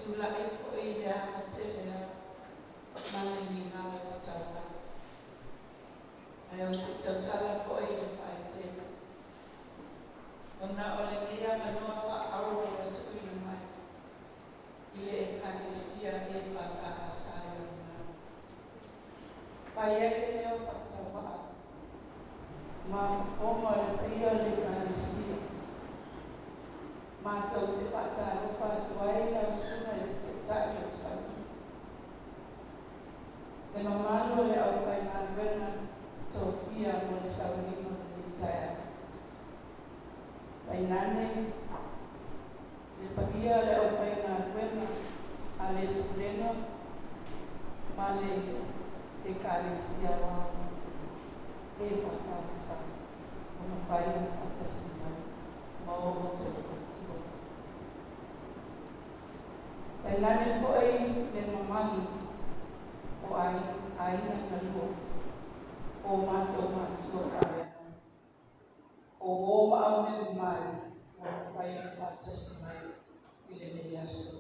Tulai foi i le ava tele lava ma le migao e tatau ai, ae ou te tautala foi i le faaeteete, ona o lenei avanoa faaauro ua tuuina mai i le Ekalesia EFKS i auaunaga. Fai ai le leo faatauvaa ma fofoga o le paia o le Ekalesia. Matou te faatalofa atu ai i lau Susuga i le Taitai o le Sauni, le mamalu o le aufaigaluega tofia mo le sauniga o lenei taeao. Tainane le paia o le aufaigaluega a le Pulega ma le Ekalesia Aoao EFKS ua mafai ona faatasi mai ma o outou faletua. Tainane foi le mamalu o aiga galua, o matou matua faaleagaga, o uō ma aumeamamae ua mafai ona faatasi mai i lenei aso.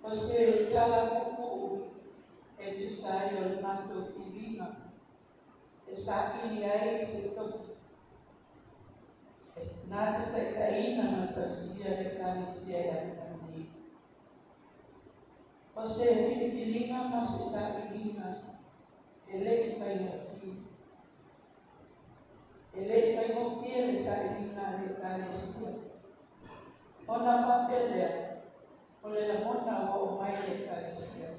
O se tala puupuu e tusa ai o le matou filiga e saili ai se tofi e na te taitaiina ma tausia le Ekalesia i Avega nei. O se filifiliga ma se sailiga e le i faigofie. E le i faigofie le sailiga a le Ekalesia, ona faapea lea, o le lagona ua oo mai le Ekalesia,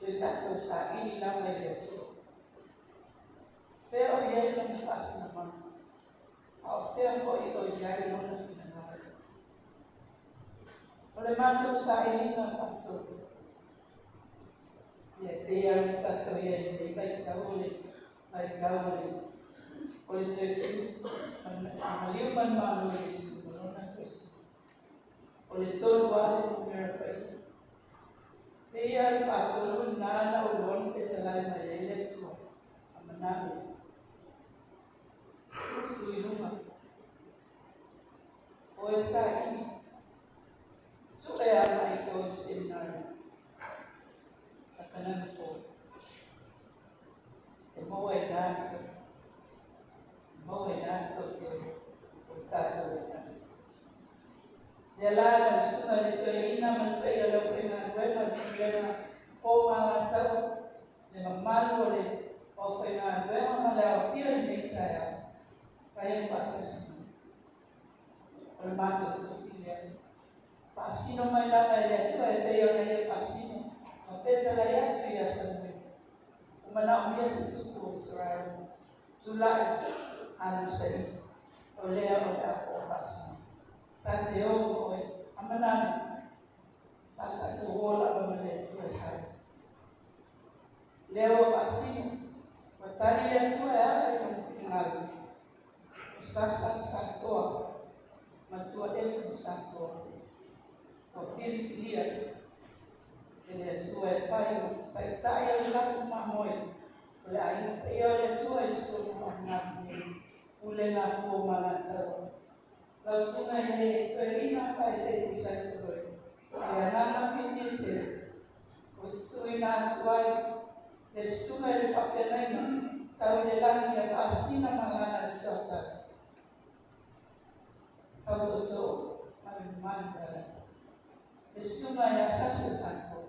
toe tatou saili lava i le Atua. Fea o i ai lona faasinamaga, a o fea foi o i ai lona finagalo. O le matou sailiga faatolu, ia e pei lava ona tatou i ai i lenei vaitau o le vaitau o le toe tu, maliu ma le Malo o Iesu ma lona toe tu. O le tolu lava le numera paia. Pei lava o le faatolu lena na ou iloa na fetalai mai ai le Atua a manao tu i luga. O e saili, sue agai i o i le seminary a Kanana Fou. E maua i ina le tofi. E maua i ina le tofi o le tatou Ekalesia. Lea la lau susuga i le toeaina ma le paia o le aufaigaluega o le Pulega Fou Alataua, le mamalu o le aufaigaluega ma le aofia i lenei taeao, fai ona faatasi mai. O le matou tofi lea. Faasino mai lava e le Atua e pei ona ia faasino ma fetalai atu ia Samuele. Ua manaomia se tupu o Isaraelu. Tulai, alu saili. O lea o le a po'o faasino. Ta te o ma oe, a manano, sa tatou o lava ma le Atua e saili. Lea ua faasino, ua tali le Atua e ala i lona finagalo. O Sasa Satoa, Matua Efu Satoa, ua filifilia e le Atua e fai ma taitai o le lafu mamoe o le aiga paia o le Atua i totonu o Abu nei, Pulega Fua ma Alataua. Lau susuga i le toeaina faaeteete Saifoloi, i le agaga fiafia tele, ou te tuuina atu ai le susuga i le faafeagaiga tau i le lagi ia Faasina Malala le Tuatara. Tau tootoo ma le mamalu o Alata. Le susuga ia Sasa Satoa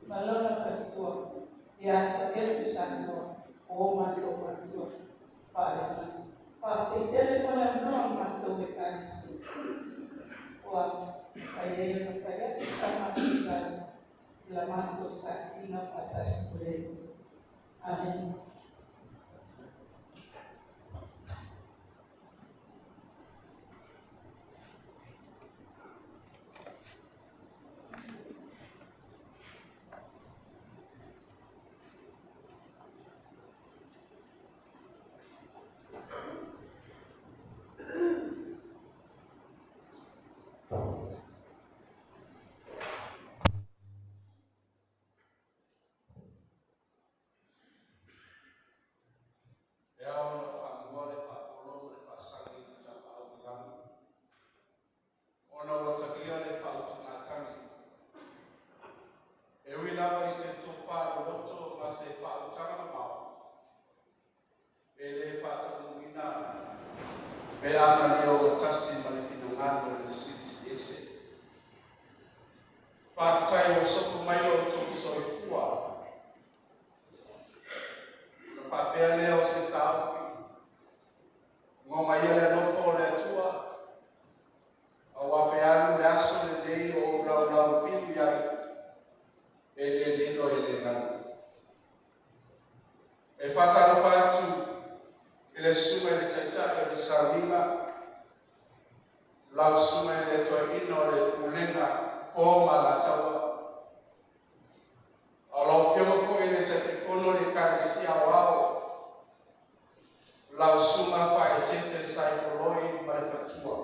ma lona faletua ia Atoefu Satoa o o matou matua faaleagaga. Faafetai tele mo le avanoa o le matou Ekalesia ua mafai ai ona fai atu sa matou tala i la matou sailiga faatasi mo le Alii. Amene. Pe a na le ogatasi ma le finagalo o le Silisili Ese. Faafetai ua sopo mai lo outou soifua. Na faapea lea o se taofi, goga ia le alofa o le Atua, auā pe alu le aso lenei o ou laulau pilu ai, e le lilo i le galu. E faatalofa atu i le susuga i le Taitai o le Sauniga, lau susuga i le Toeaina o le Pulega Fofo ma Alataua, a o lau Afioga foi i le Taitaifono o le Ekalesia Aoao, lau Susuga Faaeteete Saifoloi ma le faletua.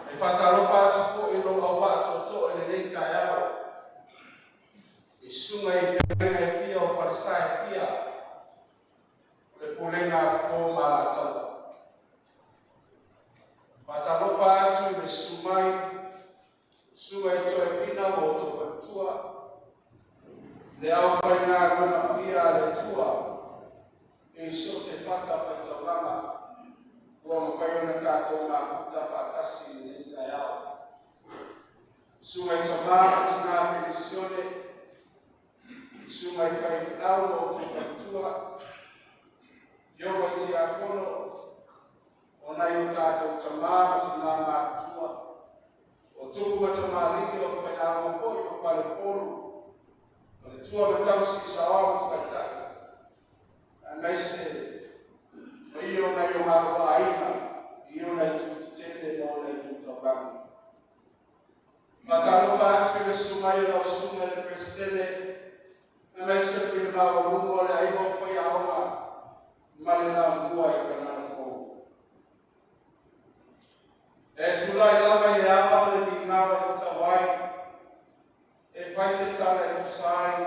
E faatalofa atu foi i lou auvaa tootoo i lenei taeao, i susuga i feagaiga e fia o falesa e fia o le pulega a Fofo ma Alataua. Faatalofa atu i le susu mai o susuga i toeaiina ma outou faletua, le aufaigaluega paia a le Atua i so o se fatafaitaulaga ua mafai ona tatou mafuta faatasi i lenei taeao. Susuga i tama ma tina penisione, susuga i faifeau ma outou faletua, afioga i tiakono, o nai o tatou tama ma tina matutua, o tupu ma tamalii o failauga foi ma faleupolu, faletua ma tausi, saoa ma tamaitai, aemaise paia o nai o matou aiga i ona itu tetele ma ona itu taulaga. Faatalofa atu i le susu mai o lau susuga i le Peresetene, aemaise o le maualuga o le aiga o faiaoga ma le lamua i Kanana Fou. E tulai lava i le ava ma le migao e tatau ai, e fai se tala e tusa ai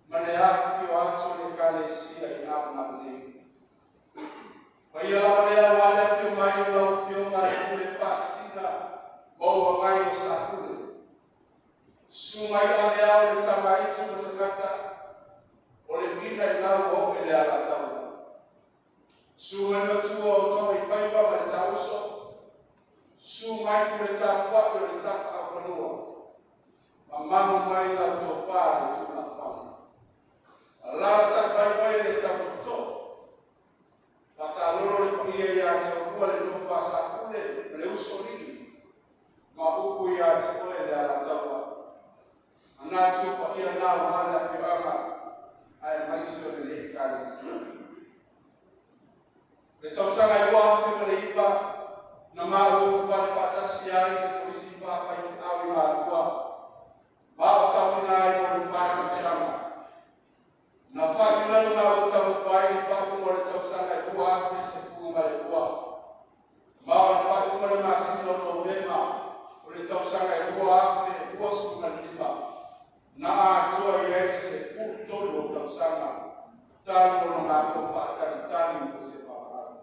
ma le afifio atu o le Ekalesia i Navunavu nei. Paia lava lea aua le afio mai o lau Afioga le Pule Faasisina ma ou agai o Sa Pule. Susu mai ave ao le tamaitu ma tagata o le pina i lau o le Alataua. Susu mai matua o tau i faiva ma le tauso, susu mai pule tapuai o le tapaaufanua, mamalu mai lau tofa le tulafale. Alaalatai mai oe le taputo, faataalolo le paia ia te oulua le nofo a Sa Pule ma le Usoalii, ma upu ia te oe le Alataua. Manatu o paia na aua le afioaga aemaise o lenei Ekalesia. Le tausaga e 2009 na maua fale faatasi ai le polisi faafaifeau i Malua, ma o tauina ai mo le 4 tausaga. Na faaiuna le maua taumafai i le faaiuga o le tausaga e 2012, ma o le faaiuga o le masina o Novema o le tausaga e 2025 na atoa i ai le 13 o tausaga talu ona maua faatalitali mo se papalagi.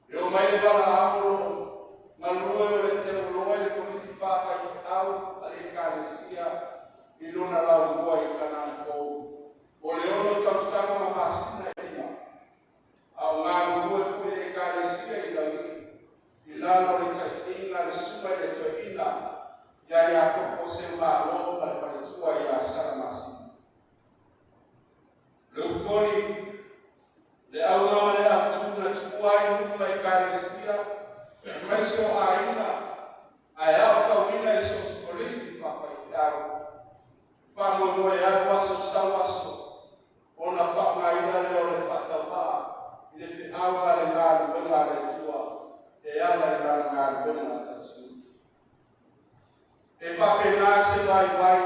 E o mai le valaau o loo galue o le teuloe le polisi faafaifeau a le Ekalesia i lona laumua i Kanana Fou o le 6 tausaga ma masina e 5, a o galulue foi le Ekalesia i Laulii i lalo o le taitaiga a le susuga i le toeaina ia Iakopo Seumalo ma le faletua ia Salamasina. Le upufoni le auga ma le autu na tuua ai nuu ma ekalesia aemaise o aiga ae aotauina i so o se polisi faafaifeau faamoemoe alu aso sau aso ona faaaogaina lea o le faatauvaa i le feau ma le galuega a le Atua e ala i lana galuega tausinuu. E faapena se vaivai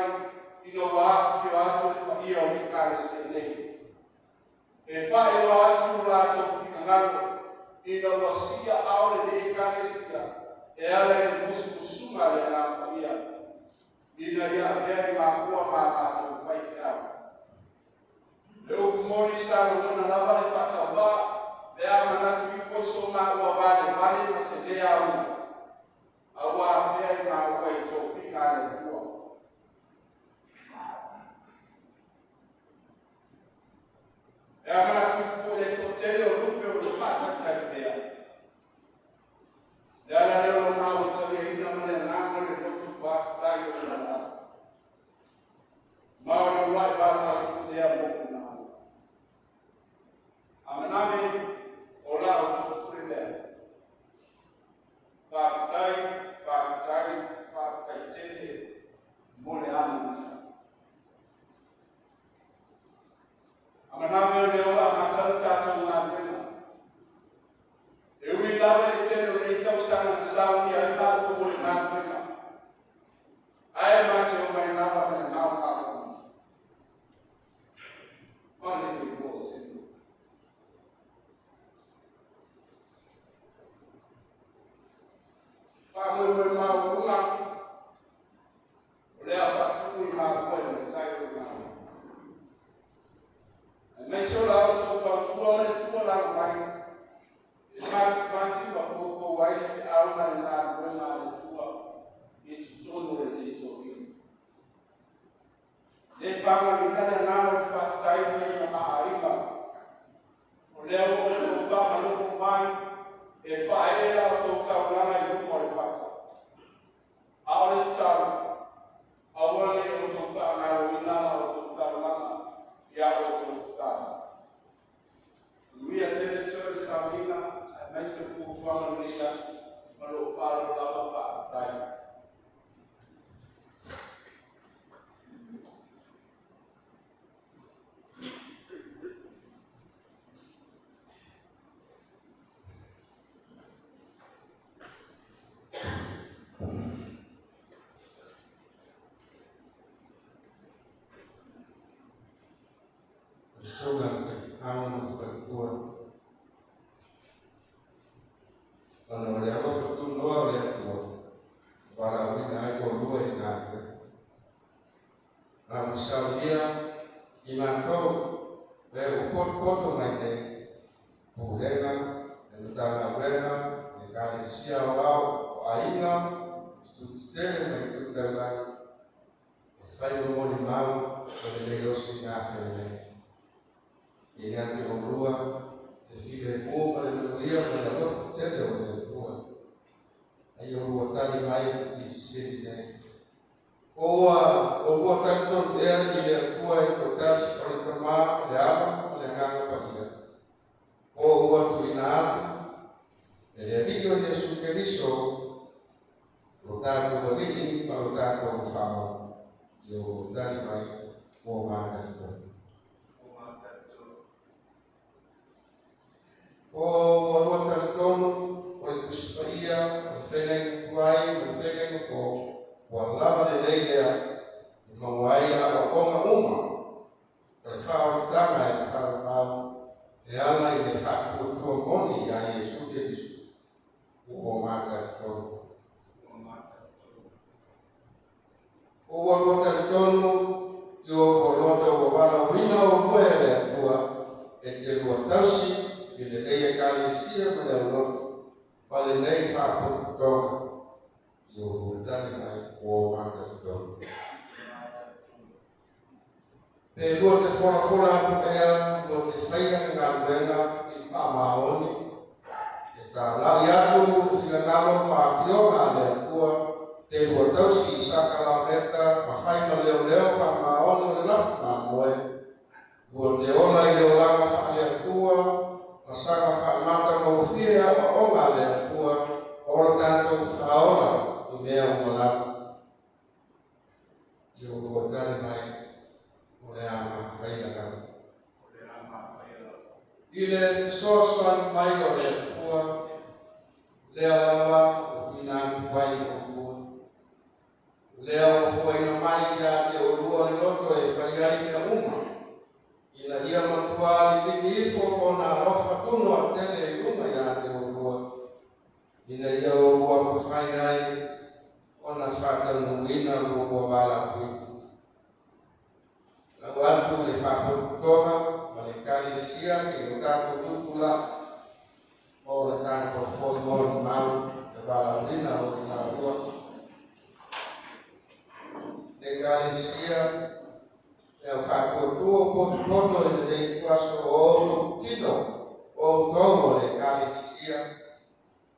ina ua afifio atu le paia o le Ekalesia nei e faailoa atu lo latou finagalo ina ua sia ao lenei Ekalesia e ala i le musumusuga a le Agaga Paia ina ia avea i makua ma latou faifeau. Le upu moni sa lagona lava le faatauvaa pe a manatu ifo i so maua valevale ma se lē auga a ua afea i maua i tofiga a le Atua. E a manatu ifo foi le toatele o lupe o lo faatalitali. Lava le tele o nei tausaga na saunia ai matou mo le galuega, ae ma te omai lava ma le gaogaoa. Ma le le o se. Faamoemoe maualuga o le a faatupu i maua i le matai o le Malo. Aemaise o la outou fautua ma le tuualalo mai e matimati ma poupou ai le feau ma le galuega a le Atua i totonu o lenei toeaina. Le faagaloina le agaga o le faafetai mai ma aiga o lea ua outou faamalolo mai e faaee la outou taulaga i luma o le fata. A o le tatalo, aua ne i outou faagaloina la outou taulaga ia outou tatalo. Manuia tele toe le sauniga, aemaise o fuafuaga o lenei aso, ma lou faaaloalo lava. Faafetai. Susuga i le faifeau ma le faletua, ona o le alofa tunoa o le Atua, valaauina ai oulua i galuega. A ua saunia i matou e ua potopoto mai nei, pulega, le Matagaluega, le Ekalesia Aoao, o aiga, itu tetele ma itu taulagi, e fai ma molimau o lenei osigafea nei. Ia te oulua le filemu ma le manuia ma le alofa tele o le Atua. Ai oulua tali mai i fesili nei. O ua oulua talitonu ea i le Atua e toatasi o le Tamā, o le Alo ma le Agaga Paia? O ua tuuina atu e le Alii o Iesu Keriso, lo tatou Alii ma lo tatou Faaola. Ia outou tali mai ua matalitonu. O ua lua talitonu o le Tusi Paia, o le feagaiga tuai ma le feagaiga fou, ua lava lelei lea e maua ai aoaoga uma o le faaolataga e faalalau e ala i le faatuatua moni ia Iesu Keriso. Ua matalitonu. O ua lua talitonu i o outou loto ua valaauina oulua e le Atua e te lua tausi i lenei Ekalesia ma le aulotu ma lenei faapotopotoga. Ia oulua tali mai ua matalitonu. Pe lua te folafola atu ea lua te faia le galuega i le faamaoni, e talai atu le finagalo ma afioga a le Atua te lua tausi i sakalameta ma fai ma leoleo faamaoni o le lafu mamoe. Lua te ola i le olaga faale-Atua ma saga faamatagofie aoaoga a le Atua o lo tatou faaola i mea uma lava. Ia oulua tali mai o le a mafaia lava. I le fesoasoani mai o le Atua, lea lava ua tuuina atu ai i oulua. Lea ua foaina mai ia te oulua le loto e fai ai mea uma, ina ia matua liligi ifo ona alofa tunoa tele i luga ia te oulua, ina ia oulua mafai ai ona faataunuuina lo oulua valaauina. Lau atu le faapotopotoga ma le Ekalesia seia o tatou tutulai o le tatou foi molimau le valaauina o i laua. Le Ekalesia e au faatuatua potopoto i lenei ituaso o outou tino o outou o le Ekalesia,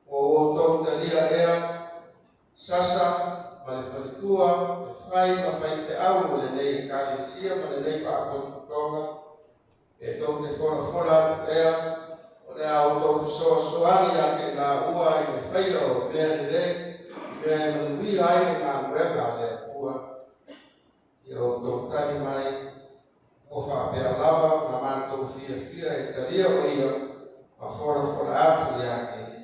o outou talia ea sasa ma le faletua e fai ma faifeau o lenei Ekalesia ma lenei faapotopotoga, e tou te folafola atu ea o le a outou fesoasoani ia te i laua i le faia o mea lelei, i mea e manuia ai le galuega a le Atua. Ia outou tali mai ua faapea lava na matou fiafia e talia o ia ma folafola atu ia te ia.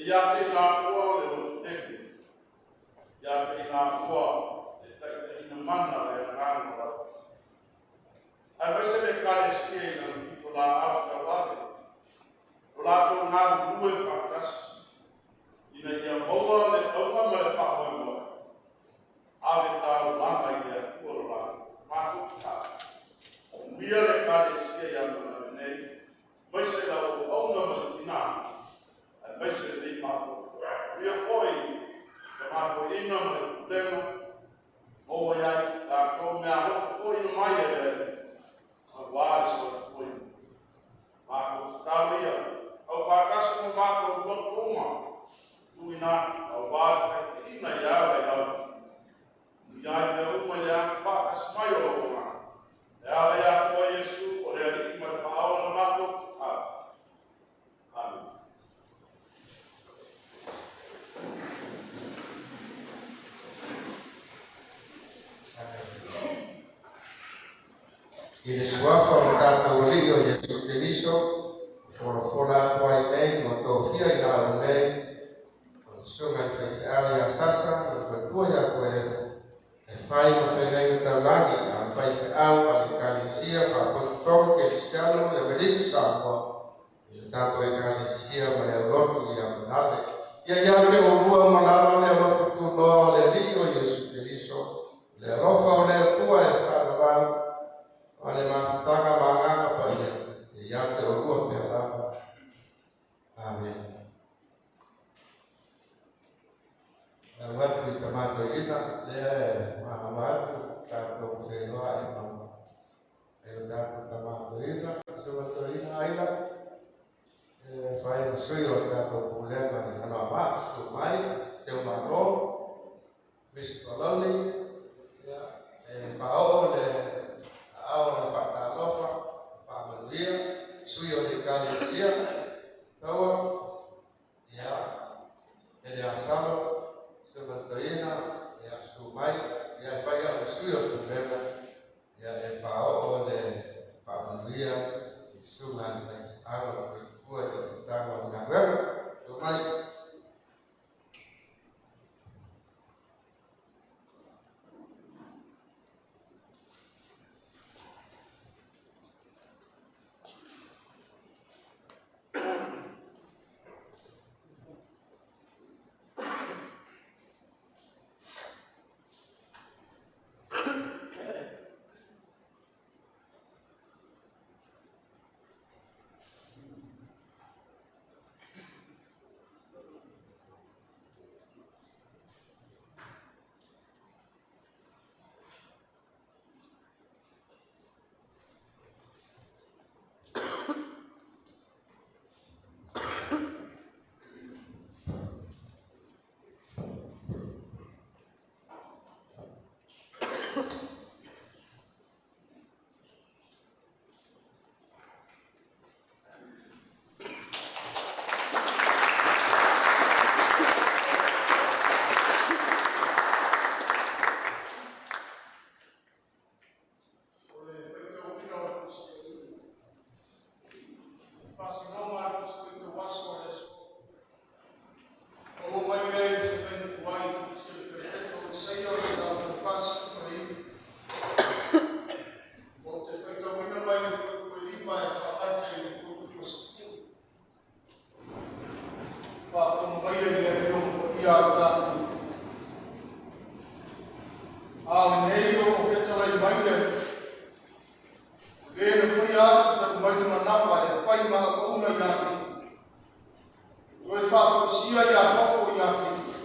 Ia te i laua o le lotu tele, ia te i laua le taitaiina mana o le agaga o lava. Aemaise le Ekalesia i lana pitolaau tauave, o latou galulue faatasi, ina ia maua le auga ma le faamoemoe, ave taulaga i le Atua lo latou matou tatalo. Manuia le Ekalesia ia Manave nei, aemaise lau auauna ma le tina, aemaise lenei faapotopoto. Manuia foi le tama toeaina ma le pulega, maua ia i latou meaalofa fofoina mai e le Alii, aua le soifuaina. Matou tatalo ia, aufaatasi ma matou loto uma, tuuina atu aua le taitaiina e ala i lau Manuia ai mea uma i le faatasi mai o lau Agaga. E ala ia te oe Iesu o le Alii ma le Faaola na matou tatalo. Amene. I le suafa o le tatou Alii o Iesu Keriso, e folafola atu ai nei ma tofia i lalo nei, o le susuga i le faifeau ia Sasa ma le faletua ia Toeefu, e fai ma feagaiga taulagi a le faifeau a le Ekalesia Faapotopotoga Kerisiano i Amerika Samoa, i le tatou Ekalesia ma le aulotu ia Manave. Ia ia te oulua ma lalo le alofa tunoa o le Alii o Iesu Keriso, le alofa o le Atua e faavavau, ma le mafutaga ma agaga paia, ia te oulua pea lava. Amene. Lau atu i tama toeaina, lea e maua atu tatou feiloai ma e o tatou tama toeaina, susuga toeaina Aila, e fai ma sui o le tatou pulega i Anoamaa, susu mai, Seumalo, Mr. Maloney, ia, e faaoo le aao o le faatalofa, faamanuia, sui o le Ekalesia, taua, ia, Eleasalo, susuga toeaina, ia, susu mai, ia, e fai au sui o le pulega, ia, e faaoo le faamanuia i susuga i le faifeau a le faletua i le amataga o le galuega. Susu mai. O le faitauina o le Tusi Paia. Faasinoga a le Tusi Faitau Aso o le aso. Maua mai mea i le fetalaiga tuai i le Tusi a le Perofeta o Isaia o le mataupu 49. Ou te faitauina mai le fuaiupu e 5 e faamata i le fuaiupu 10. Faafofoga mai i le Afioga Paia a le tatou Atua. A lenei o lo o fetalai mai le Alii, o le na faia atu talu mai le manava e fai ma auauna ia te ia. Toe faafoisia Iakopo ia te ia.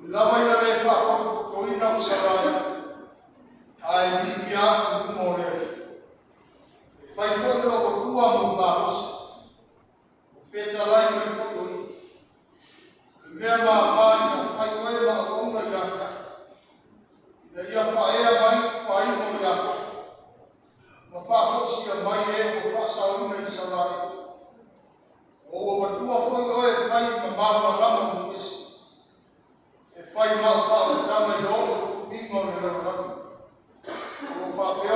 Ui lava ina le faapotopotoina o Isaraelu, ae viia atu i luma o le Alii. E fai foi lou Atua mo malosi, o fetalai mai foi o ia. O le mea mama ina fai oe ma auauna ia te au, ina ia faaea mai ituaiga o Iakopo, ma faafoisia mai e ua faasaoina i Isaraelu. Ua ou avatua foi oe e fai ma malamalama mo esi, e fai ma faaolataga i oo i tuuiga o le lalolagi. O lo o faapea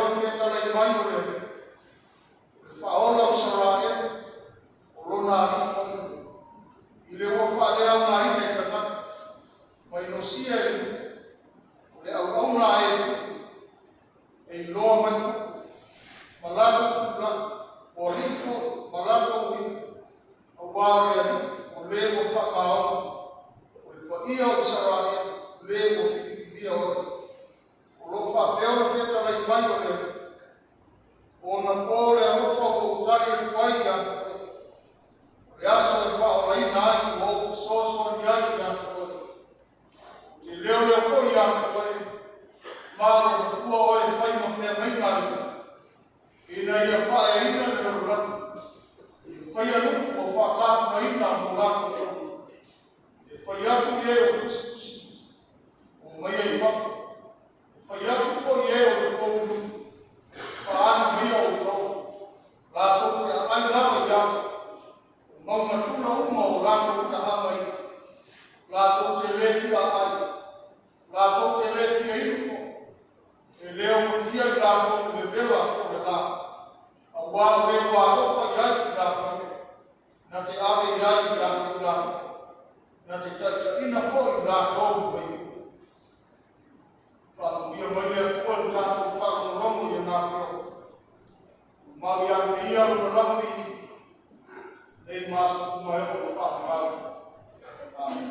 le ua alofa i ai i latou, na te ave i ai i latou latou, na te taitaiina foi i latou mai. Faamanuia mai le Atua i le tatou faalogologo i ana afioga. Mau ia te ia lona lava viiga, nei ma aso uma e oo ina faavavau. Amen.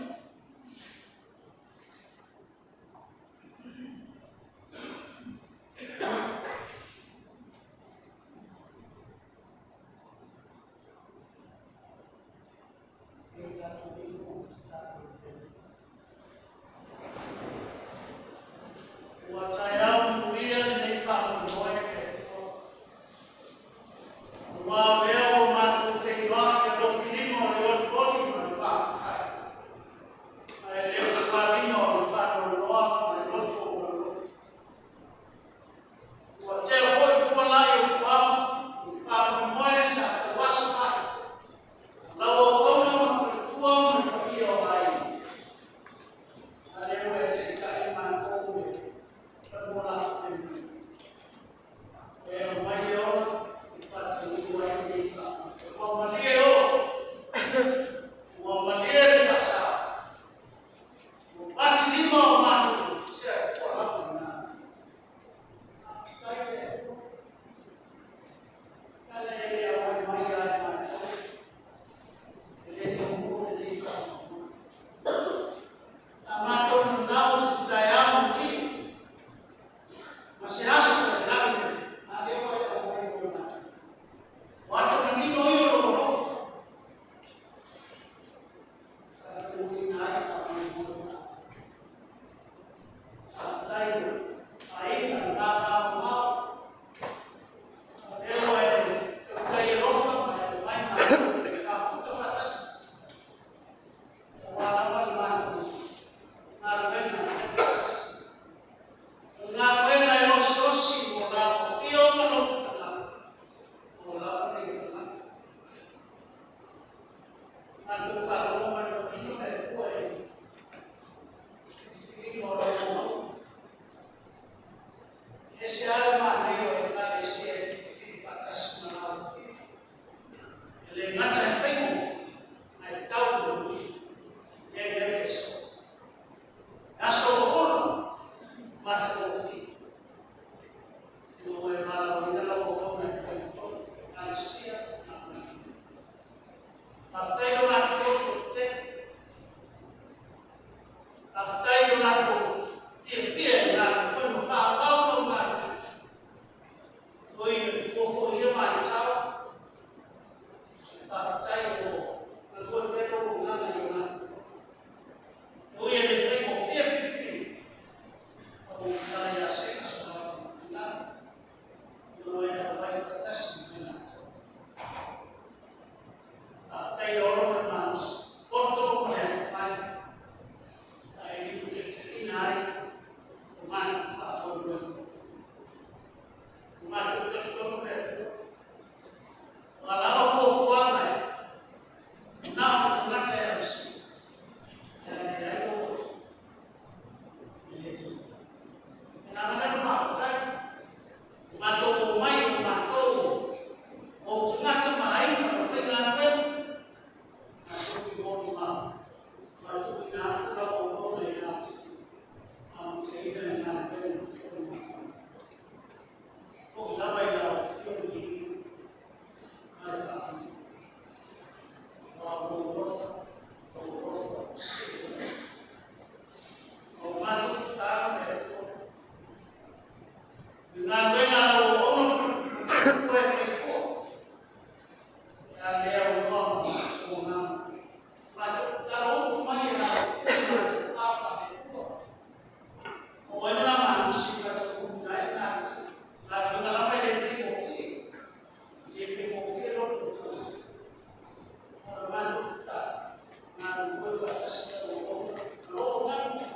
Ua taeao mulia lenei faamoemoe e le Atua. Ua o lea ua matou feiloai e alofilima o le olioli ma le faafetai. Ae le o tualima o le faanoanoa ma le loto ua loloto. Ua tea foi tualai o tuama, i faamoemoe sa tauasa mai. Lau auauna ma faletua ma le paia o aiga. A lea ua e taitai matou i le fanua lafilemu. E aumai le ola i faataunuu ai lenei faamoemoe. Ua malie o, ua malie le faasao. Ua pati lima o matou se Atua lava ina. Faafetai le Atua. Ala e le auai mai ia matou. E le taunuu lenei faamoemoe. A matou nanau se taeao mulia. Ma se aso e lave nei, a lea ua e aumai mo matou. O ata manino ia o lou alofa. Faataunuuina ai faamoemoe o tatou. Faafetai o aiga i mamao. O lea ua e tautai alofa ma e aumai matou tafuta faatasi. Aua lava le matou galuega e faatasi. O galuega e osiosi mo la afio ma lou finagalo, o lava nei tagata. Matou faalogo ma le manino le Atua i filifiliga o lau auauna. E ese lava le manaia o Ekalesia e filifili faatasi ma lau afio. E le gata e faigofie, ae tau le manuia. Lea e i ai le aso. Aso ula, matagofie. Ina ua e valaauina lau auauna e fai ma tofi, Ekalesia na manino. Faafetai lo latou loto tetele. Faafetai lo latou fiafia e galulue ma faaauau lau galuega. Oi na tuua foi ia vaitau. Faafetai o galue pea lou agaga i o latou loto. Oi e le faigofie filifili. A ua tatala ia sega so latou finagalo. Ina ua e auai faatasi ma latou. Faafetai le olo ma le malosi. Poto ma le atamai. Ae limataitaiina ai o matou faamoemoe. O matou talitonu le Atua. O a lava fuafuaga e na o tagata e ausia. Ae leai lou alofa. E le taunuu. E na le faafetai. O matou omai o matou o tagata ma aiga o faigaluega. Matou te molimau. Matou ina atu lau auauna i latou. Amataina le galuega o matou. Foi lava i lau afio le viiga ma le faamanuia. Ua lou alofa, lou alofa o sili. O matou tatalo le Atua. I galuega a lau auauna ma e faifua. E a lea unoa ma matou agaga. Matou tatalo utu mai e lau afio ma matou fapa le Atua. O ai la malosi faataunuuina ai le galuega. Galuega lava e le faigofie. E le faigofie loto o tagata. O le matou tatalo, galulue faatasi lau auauna, lou agaga.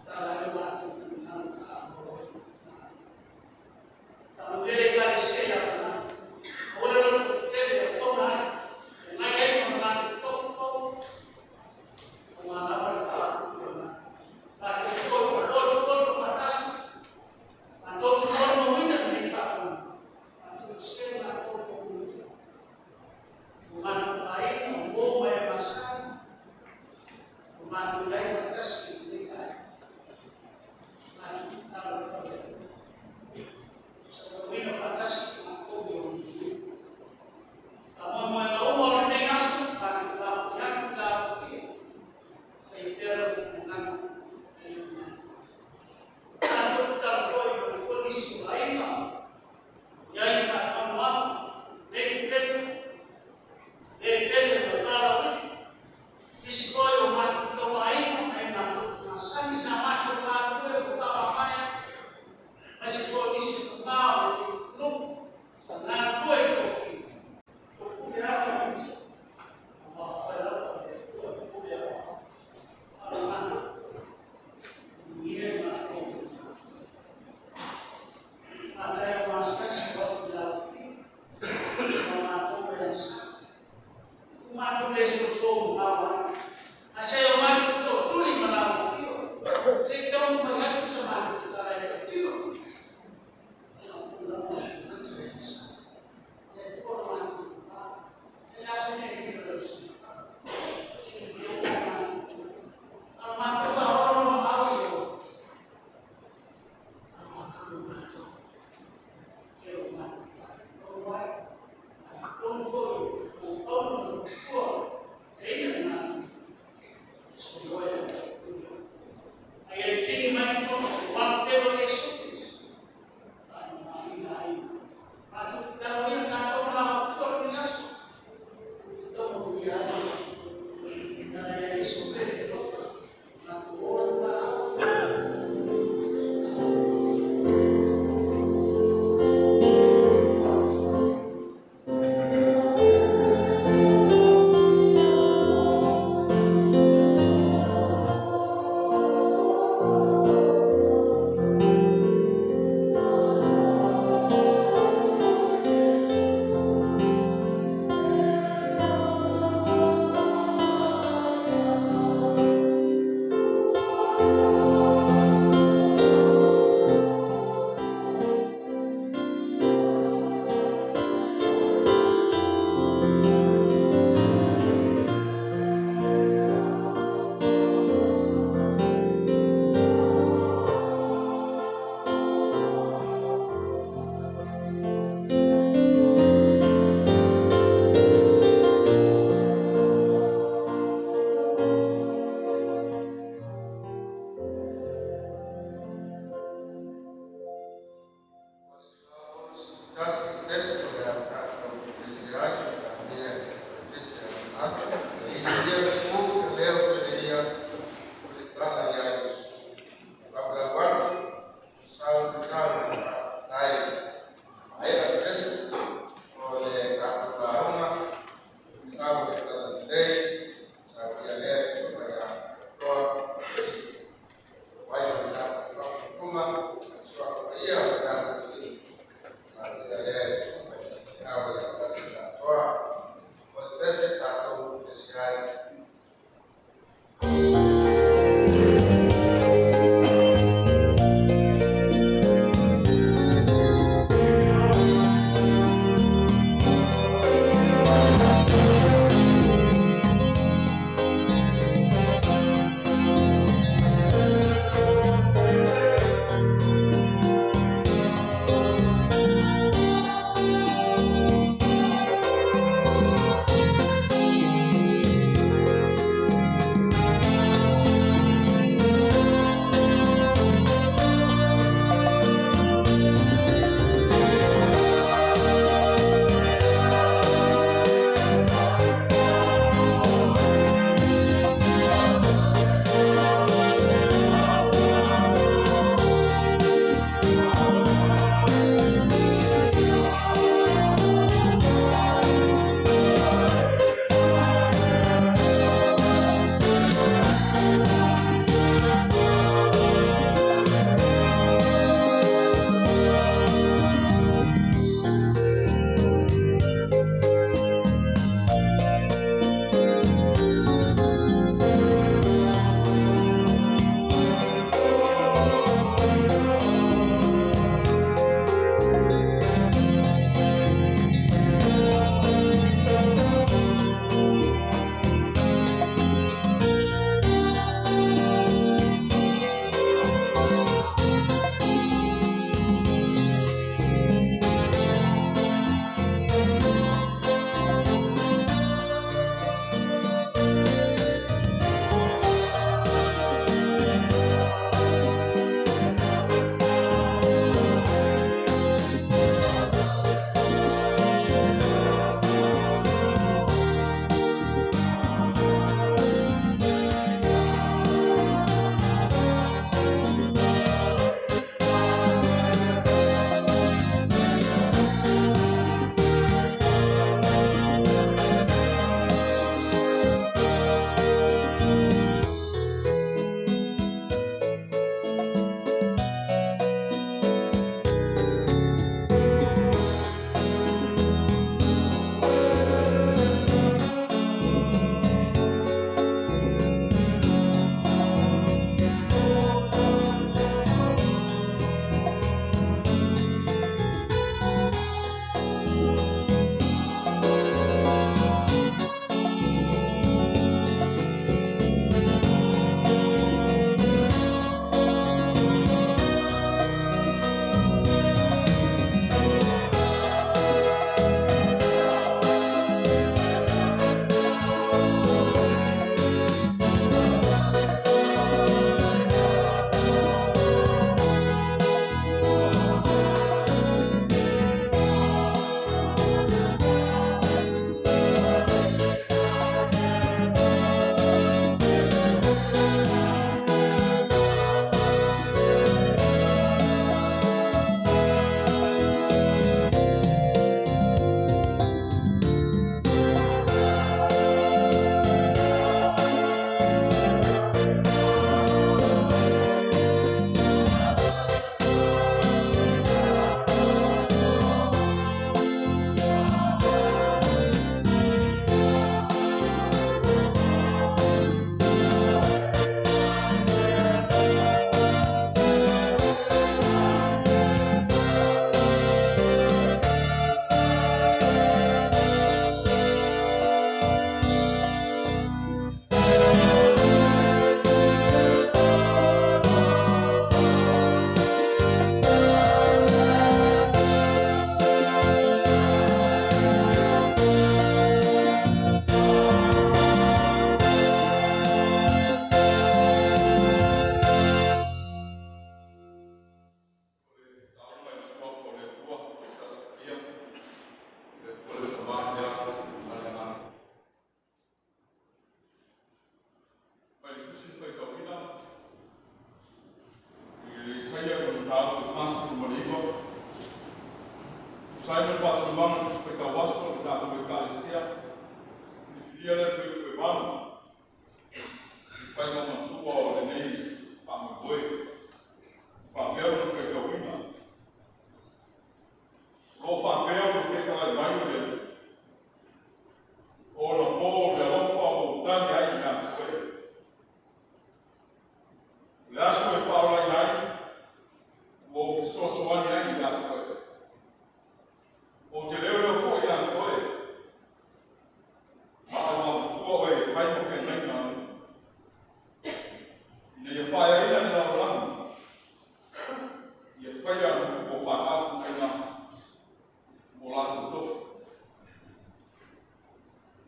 Tatala ai matou finagalo ma faaauau ai le Faamanuia le Ekalesia ia Aperamo. Aua le loto tetele.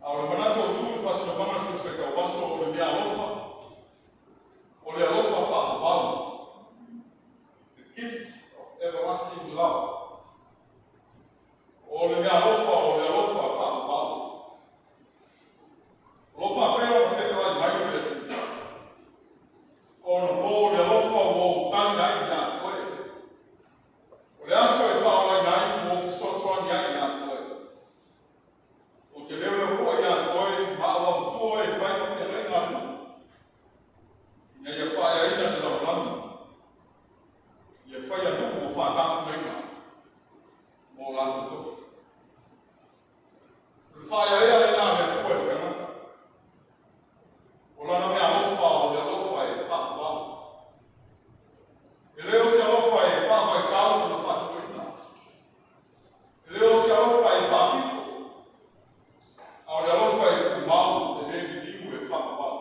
A o le manatu o tu i fasilamaga le Tusi Faitau Aso o le mea alofa, o le alofa faavavau. The gift of everlasting love. O le mea alofa, o le alofa faavavau. O lo faapea ona fetalai mai o le Alii. Ona po le alofa ua ou tali ai ia te oe. O le aso e faaolaina ai ua ou fesoasoani ai ia te oe. Ou te leoleo foi ia te oe ma auaumatua oe e fai ma feagaiga a le nuu. Ina ia faaeaina le lalolagi. Ia faia nuu o faatafugaina mo latou tofi. O le faaeaea lena a le Atua i le tagata. O lana mea alofa o le alofa e faavavau. E le o se alofa e faavaitau ona faatinoina. E le o se alofa e faapito. A o le alofa e tumau e le liliu e faavavau.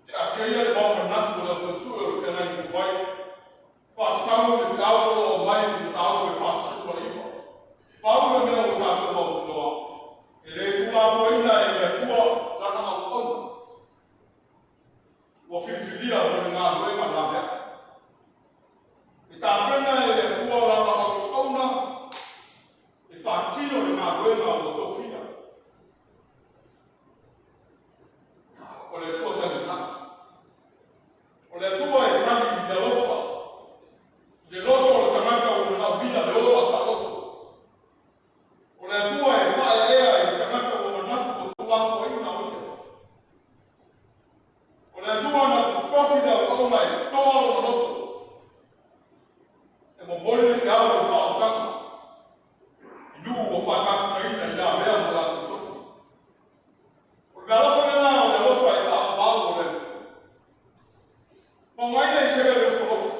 Taatia ia le mau manatu o le aufaisue o le feagaiga tuai. Faatatau le feau o lo o aumai i le mataupu e 49. Pau le mea ua tatou mautinoa, e le tuulafoaiina e le Atua lana auauna. Ua filifilia mo le galuega laveai. E tapena e le Atua lana auauna e faatino le galuega ua tofia. O le Atua tagita. O le Atua e tali i le alofa, i le loto o le tagata ua manaomia le ola saoloto. O le Atua e faaeaea i le tagata ua manatu ua tuulafoaiina o ia. O le Atua na tofi le auauna e toa lona loto. E momoli le feau o le faaolataga. I nuu ua faatafugaina i lavea mo latou tofi. O le mea alofa lena o le alofa e faavavau o le Atua. Faaaogaina i se le upu alofa.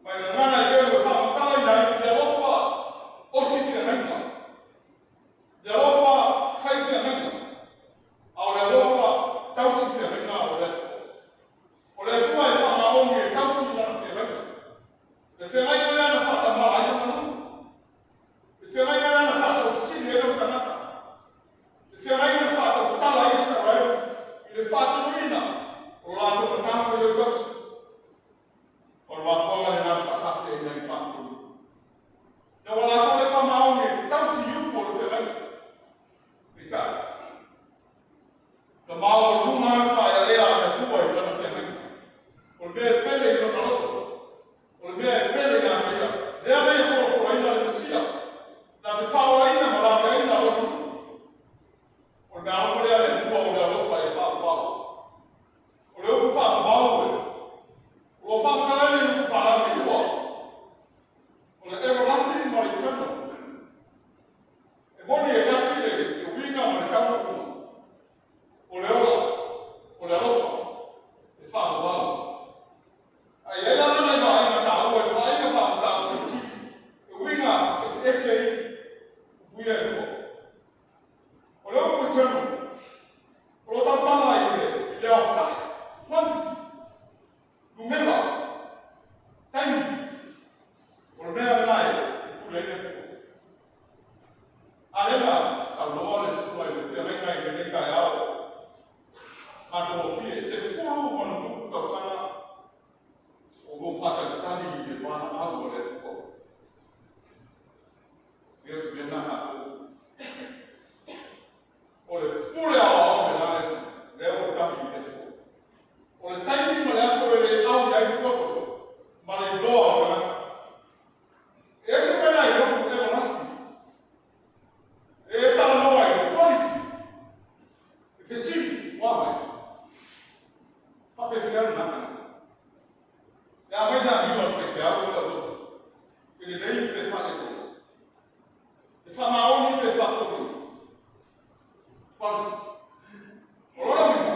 Mai gagana e pei ua faamatalaina ai le alofa osi feagaiga. Le alofa fai feagaiga. A o le alofa tausi feagaiga o le Atua. O le Atua e faamaoni e tausi i lana feagaiga. Le feagaiga lea na faatamala ai lona nuu. Le feagaiga lea na faasausili ai lona tagata. Le feagaiga na faatautala ai Isaraelu i le faatinoina o lo latou matafaioi tausi. O le mafuaaga lena na faatafe ai nai Papiloni. Ina ua latou le faamaoni e tausi i upu o le feagaiga. Peitai, na maualuga le faaeaea a le Atua i lana feagaiga. O le mea e pele i lona loto. O le mea e pele ia te ia. Lea na ia folafolaina le Mesia. Na te faaolaina ma laveaina lona nuu. O le mea alofa lea a le Atua o le alofa e faavavau. O le upu faavavau e. O lo o faamatala ai le upu palagi e lua. O le everlasting ma le eternal. E moni e tasi le uiga ma le taunuuga. O le ola, o le alofa, e faavavau. Ae i ai lava nai vaaiga taua i vaaiga faamatala silisili. E uiga eseese ai upu ia e lua. O le upu eternal, o lo o tautala i le aofai, quantity, numera, taimi. O le mea lena e pule ai le Atua. A lea na saunoa le susuga i le feagaiga i lenei taeao matagofie, 10+ tausaga o lou faatalitali i le valaau a le Atua. Ia o se mea lena tatou. O le pule aoao lena le lea ua tali i le aso. O le taimi ma le aso e le au i ai le poto ma le iloa o tagata. E ese mai la i le upu everlasting. E talanoa i le quality. E fesili, ua mai. Faapefea lena tagata. E a mai na niu a le faifeau o le alofa. E lelei pe faaletonu. E faamaoni pe faafoliga. Quality. O lona uiga,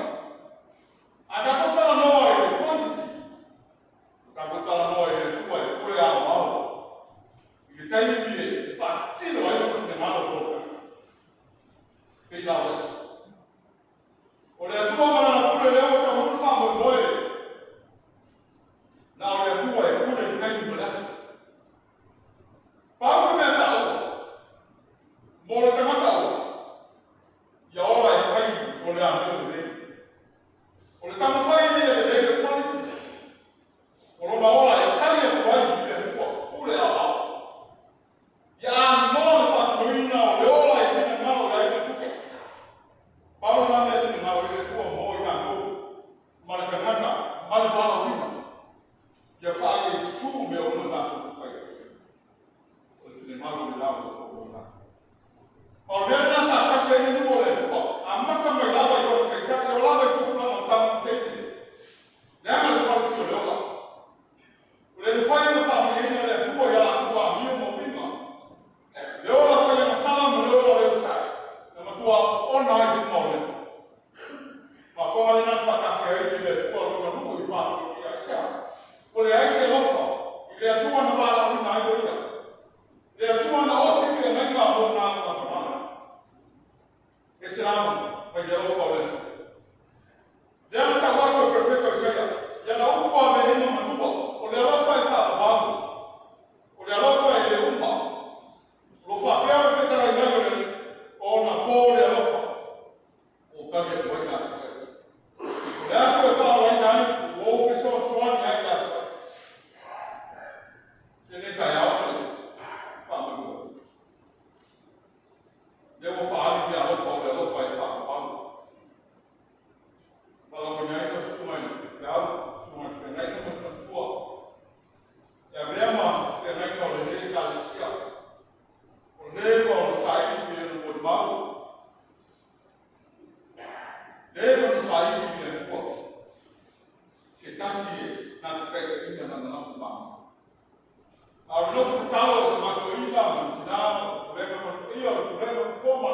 a tatou talanoa i le quantity, o tatou talanoa i le Atua e pule aoao i le taimi e faatino ai lona finagalo mo le tagata. Pei la o le aso. O le Atua ma lana pule lea ua taunuu le faamoemoe. Na o le Atua e pule i le taimi ma le aso. Pau le mea taua mo le tagata. Ma o le mea lena sa sasi ai le nuu o le Atua, amata mai lava i ona taitai, e oo lava i tupulaga o tatou teine. Leaga le quality o le ola. Ua le mafai ona faamalieina le Atua i a latou amio ma uiga. Le ola faiagasala ma le ola le usitai, na matua ona ai luma o le Atua. Mafuaaga lena na faatafea ai e le Atua lona nuu i Papelonia. Aisea? Ua leai se alofa i le Atua na valaauina ai o ia. Le Atua na osi feagaiga mo na ma tamana. E se lama mai le alofa o le Atua. Lea na tau atu e Perofeta Isaia, ia na upu a venina matua, o le alofa e faavavau, o le alofa e le uma. O lo faapea o le fetalai mai o le Alii, ona po le alofa, o tali atu ai ia te oe. O le aso e faaolaina ai, ua ou fesoasoani ai ia te oe. Lenei taeao ma le faamanuia. Lea ua faaali le alofa o le alofa e faavavau. Valaauina ai lau susuga i le feau, susuga i le feagaiga ma le faletua. E avea ma feagaiga o lenei ekalesia. O leva ona saili pe ona molimau. Leva ona saili i le Atua. Se tasi e na te taitaiina lana lafo malu. A o le nofo tatalo o le matuaina ma le tina, o le pulega ma le paia, o le pulega fofo ma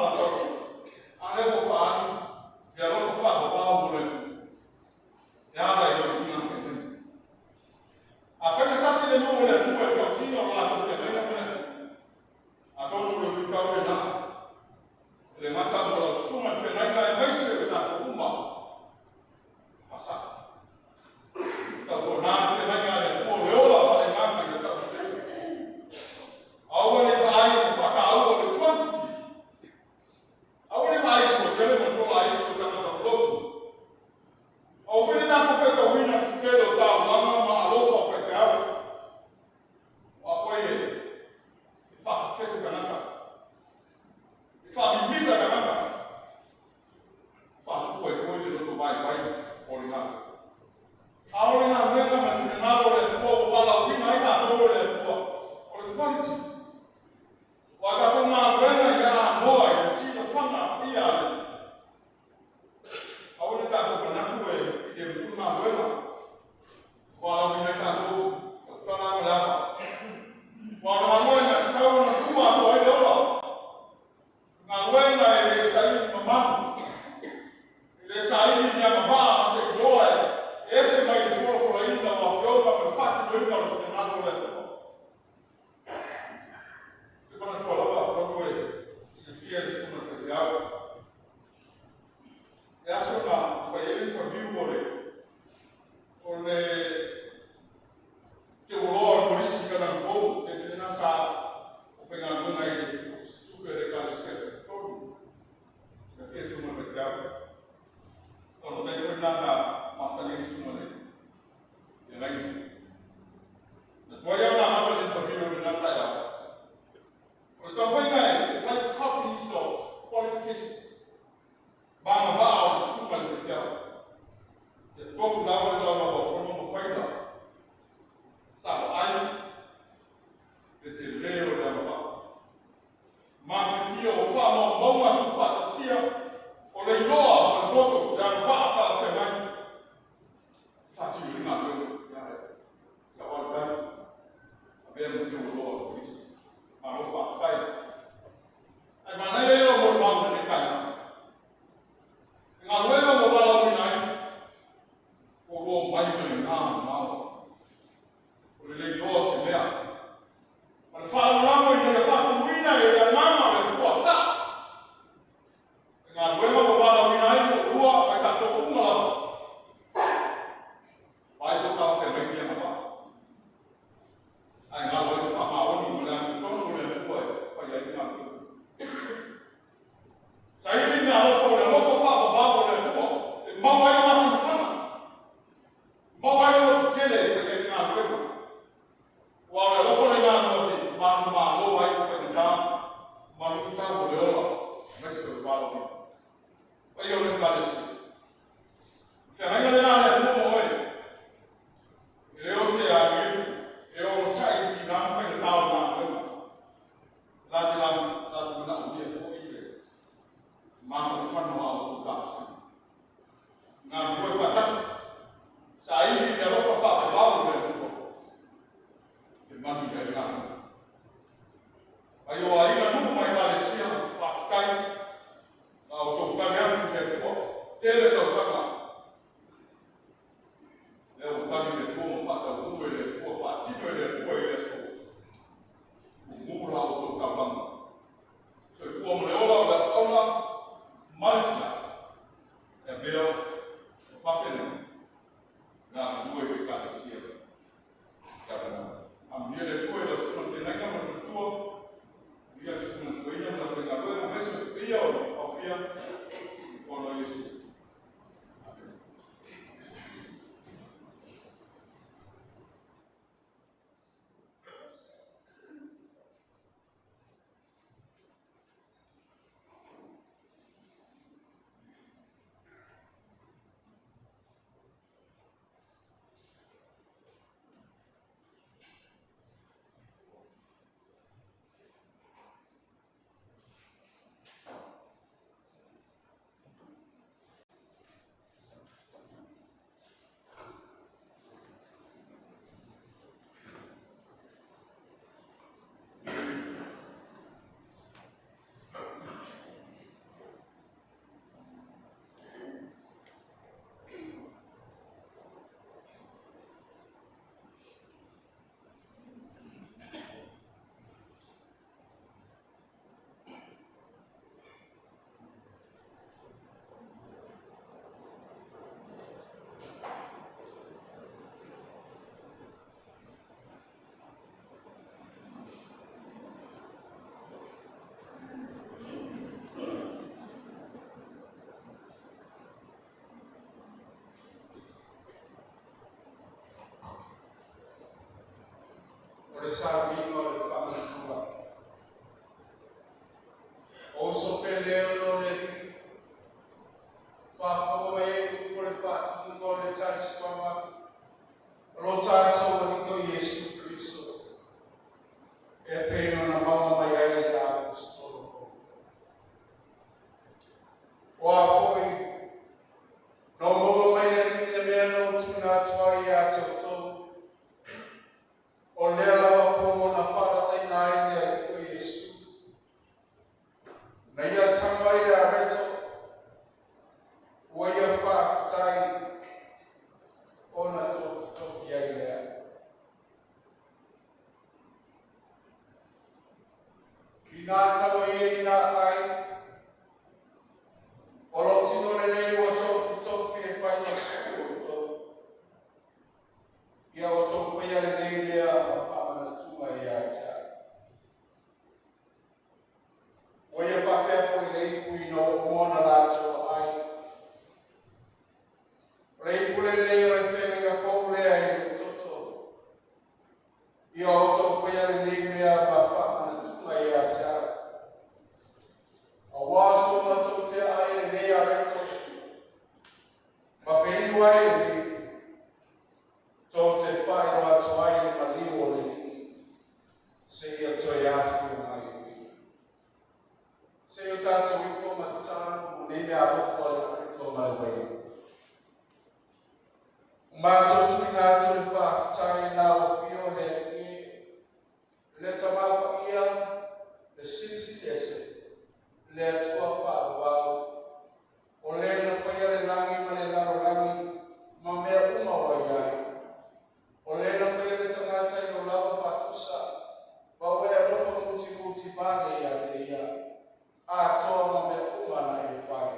Atoa ma mea uma na e fai.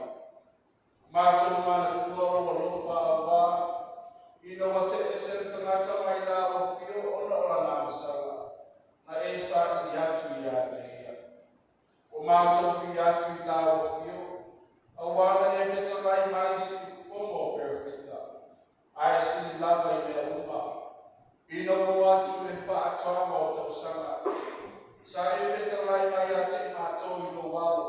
Matou manatua lou alofa auā ina ua te'ese le tagata mai la afio ona o lana agasala na e saili atu ia te ia. Ua matou ui atu i lau afio auā na e fetalai mai siufofoga o perofeta ae sili lava i mea uma ina ua oo atu le faatoaga o tausaga sa e fetalai mai ia te i matou i lou alo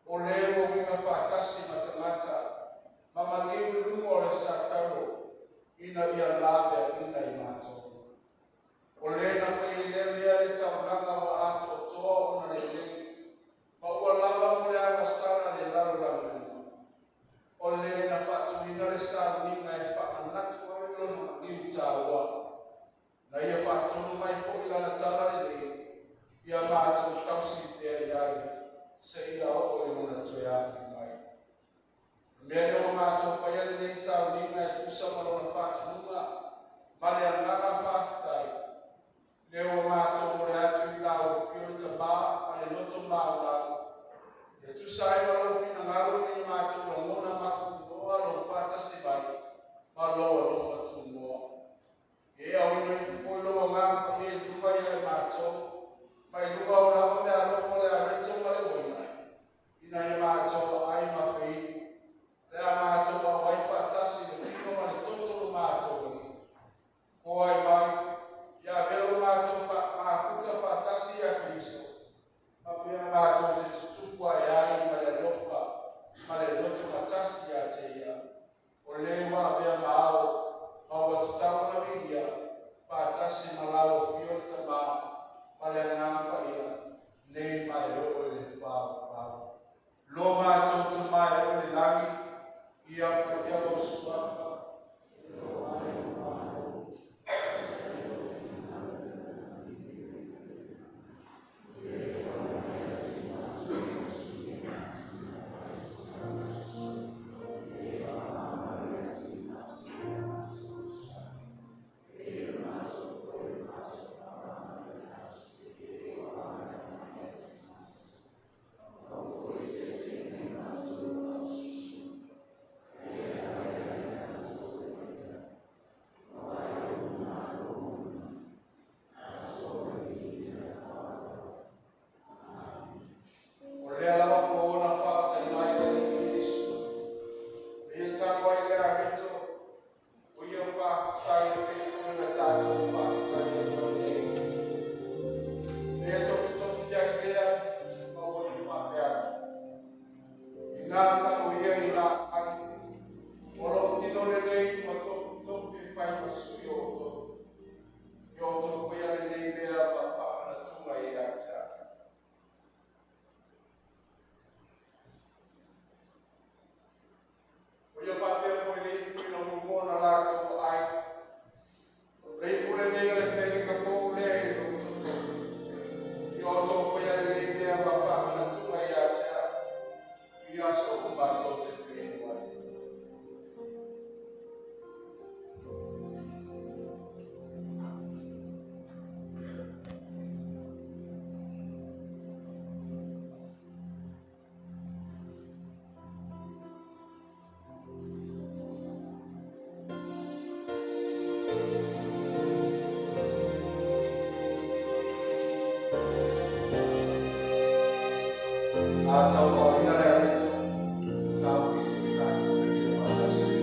o le ua uiga faatasi ma tagata ma maliu i luga o le satalo ina ia laveaina i matou. O le na fai ai lea mea le taulaga ua atoatoa ona lelei ma ua lava mo le agasala le lalolagi uma. O le na faatuina le sauniga e faamanatu ai lona maliu taua na ia faatonu mai foi lana tala lelei ia matou tausi pea i ai seia oo i lona toe afi mai. O le mea lea ua matou faia lenei sauniga e tusa ma lona faatonuga ma le agaga faafetai. Lea ua matou momoli atu i lau afio le Tamā ma le loto maualalo ia tusa ai ma lou finagalo ina ia matou lagona ma tunoa lou faatasi mai ma lou alofa tunoa. Ia e auina ifo foi lou agaga paia i luga ia i matou mai luga o lava meaalofa o le areto ma le uaina ina ia matou aai ma feinu le a matou auai faatasi i le tino ma le toto o lo matou Alii. Foai mai, ia avea lo matou mafuta faatasi ia Keriso, ma mea matou te tutupu ae ai ma le alofa ma le loto matasi ia te ia, o le ua avea ma ao ma ua tatau ona viia, faatasi ma lau afio le Tamā ma le Agaga Paia, nei ma e oo i le faavavau. Lo matou Tamā e o i le lagi, ia paia lou suafa, ia oo mai lou Malo. O lea lava po na faataina ai le Alii Iesu, na ia tago ai le areto, o ia faafetai e pei foi ona tatou faafetai atu ai nei. Na ia tofitofi ai lea ma ua ia faapea atu, Inā tago ia i laai, o lou tino lenei ua tofitofi e fai ma sui o outou. Ia outou faia lenei mea ma faamanatuga ia te a'u. Ua ia faapea foi le ipu ina ua uma ona latou ai, o le ipu lenei o le feagaiga fou lea i lou toto. Ia outou faia lenei mea ma faamanatuga ia te a'u i aso uma tou te feinu ai. A tauaoina le areto, taofi se tatou tagia faatasi.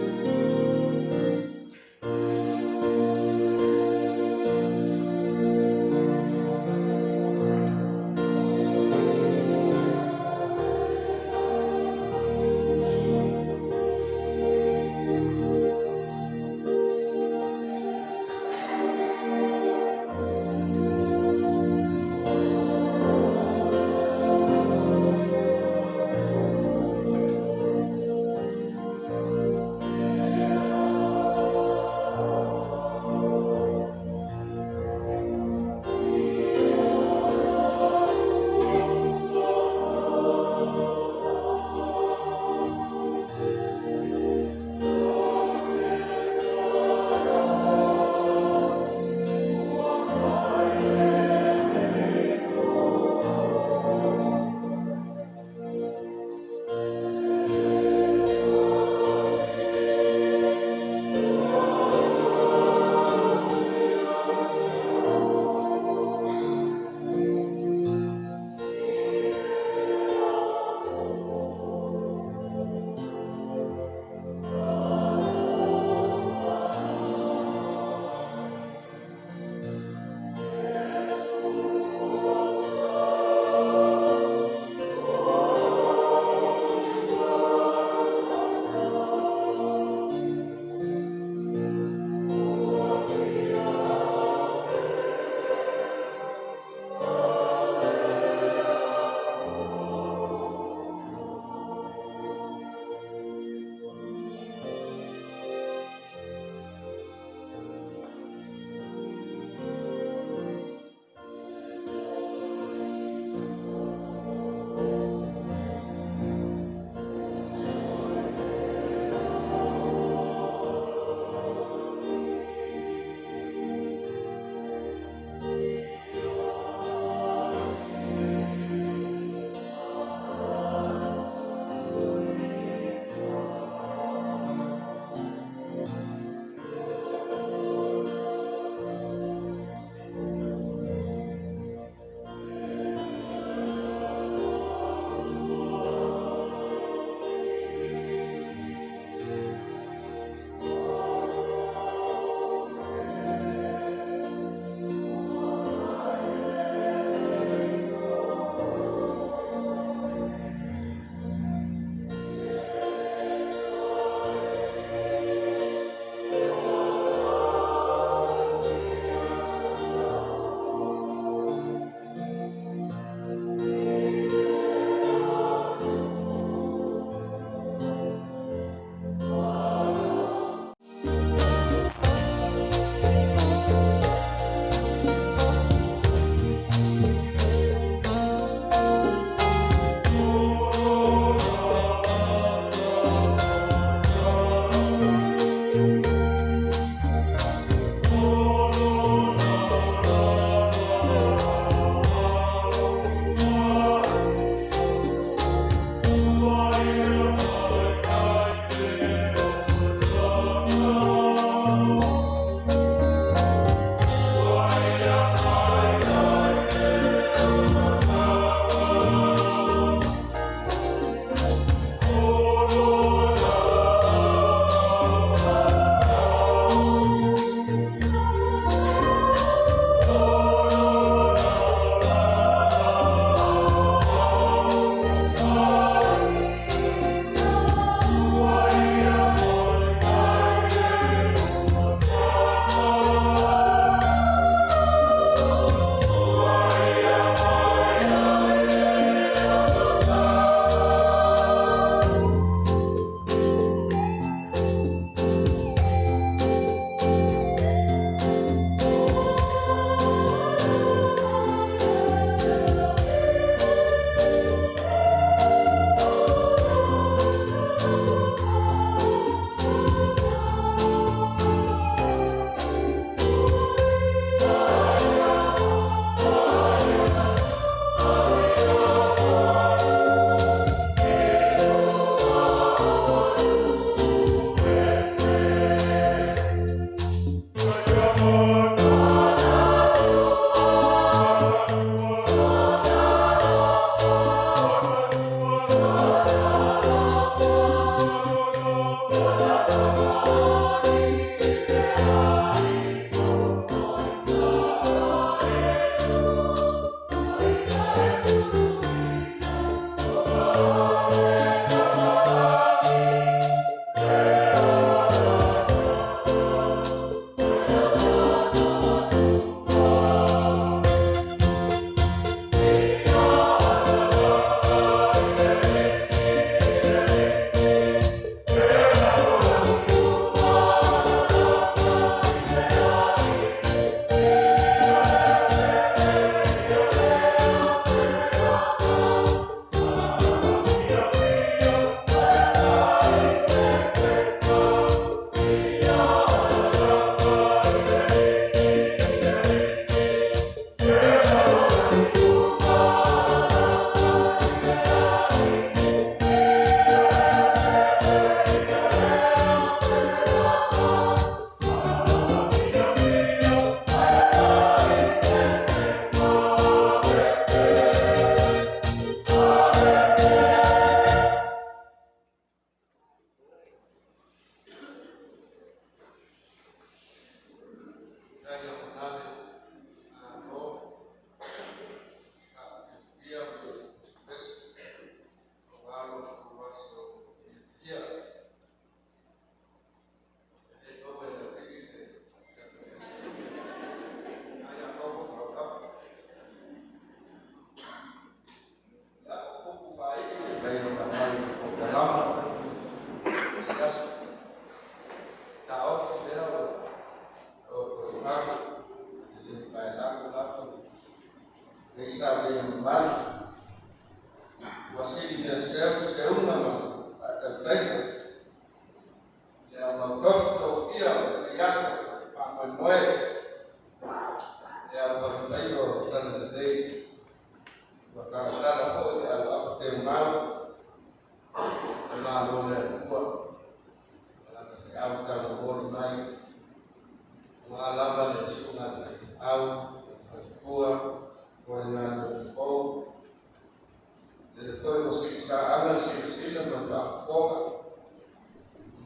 tulaga le silasila ma le faafofoga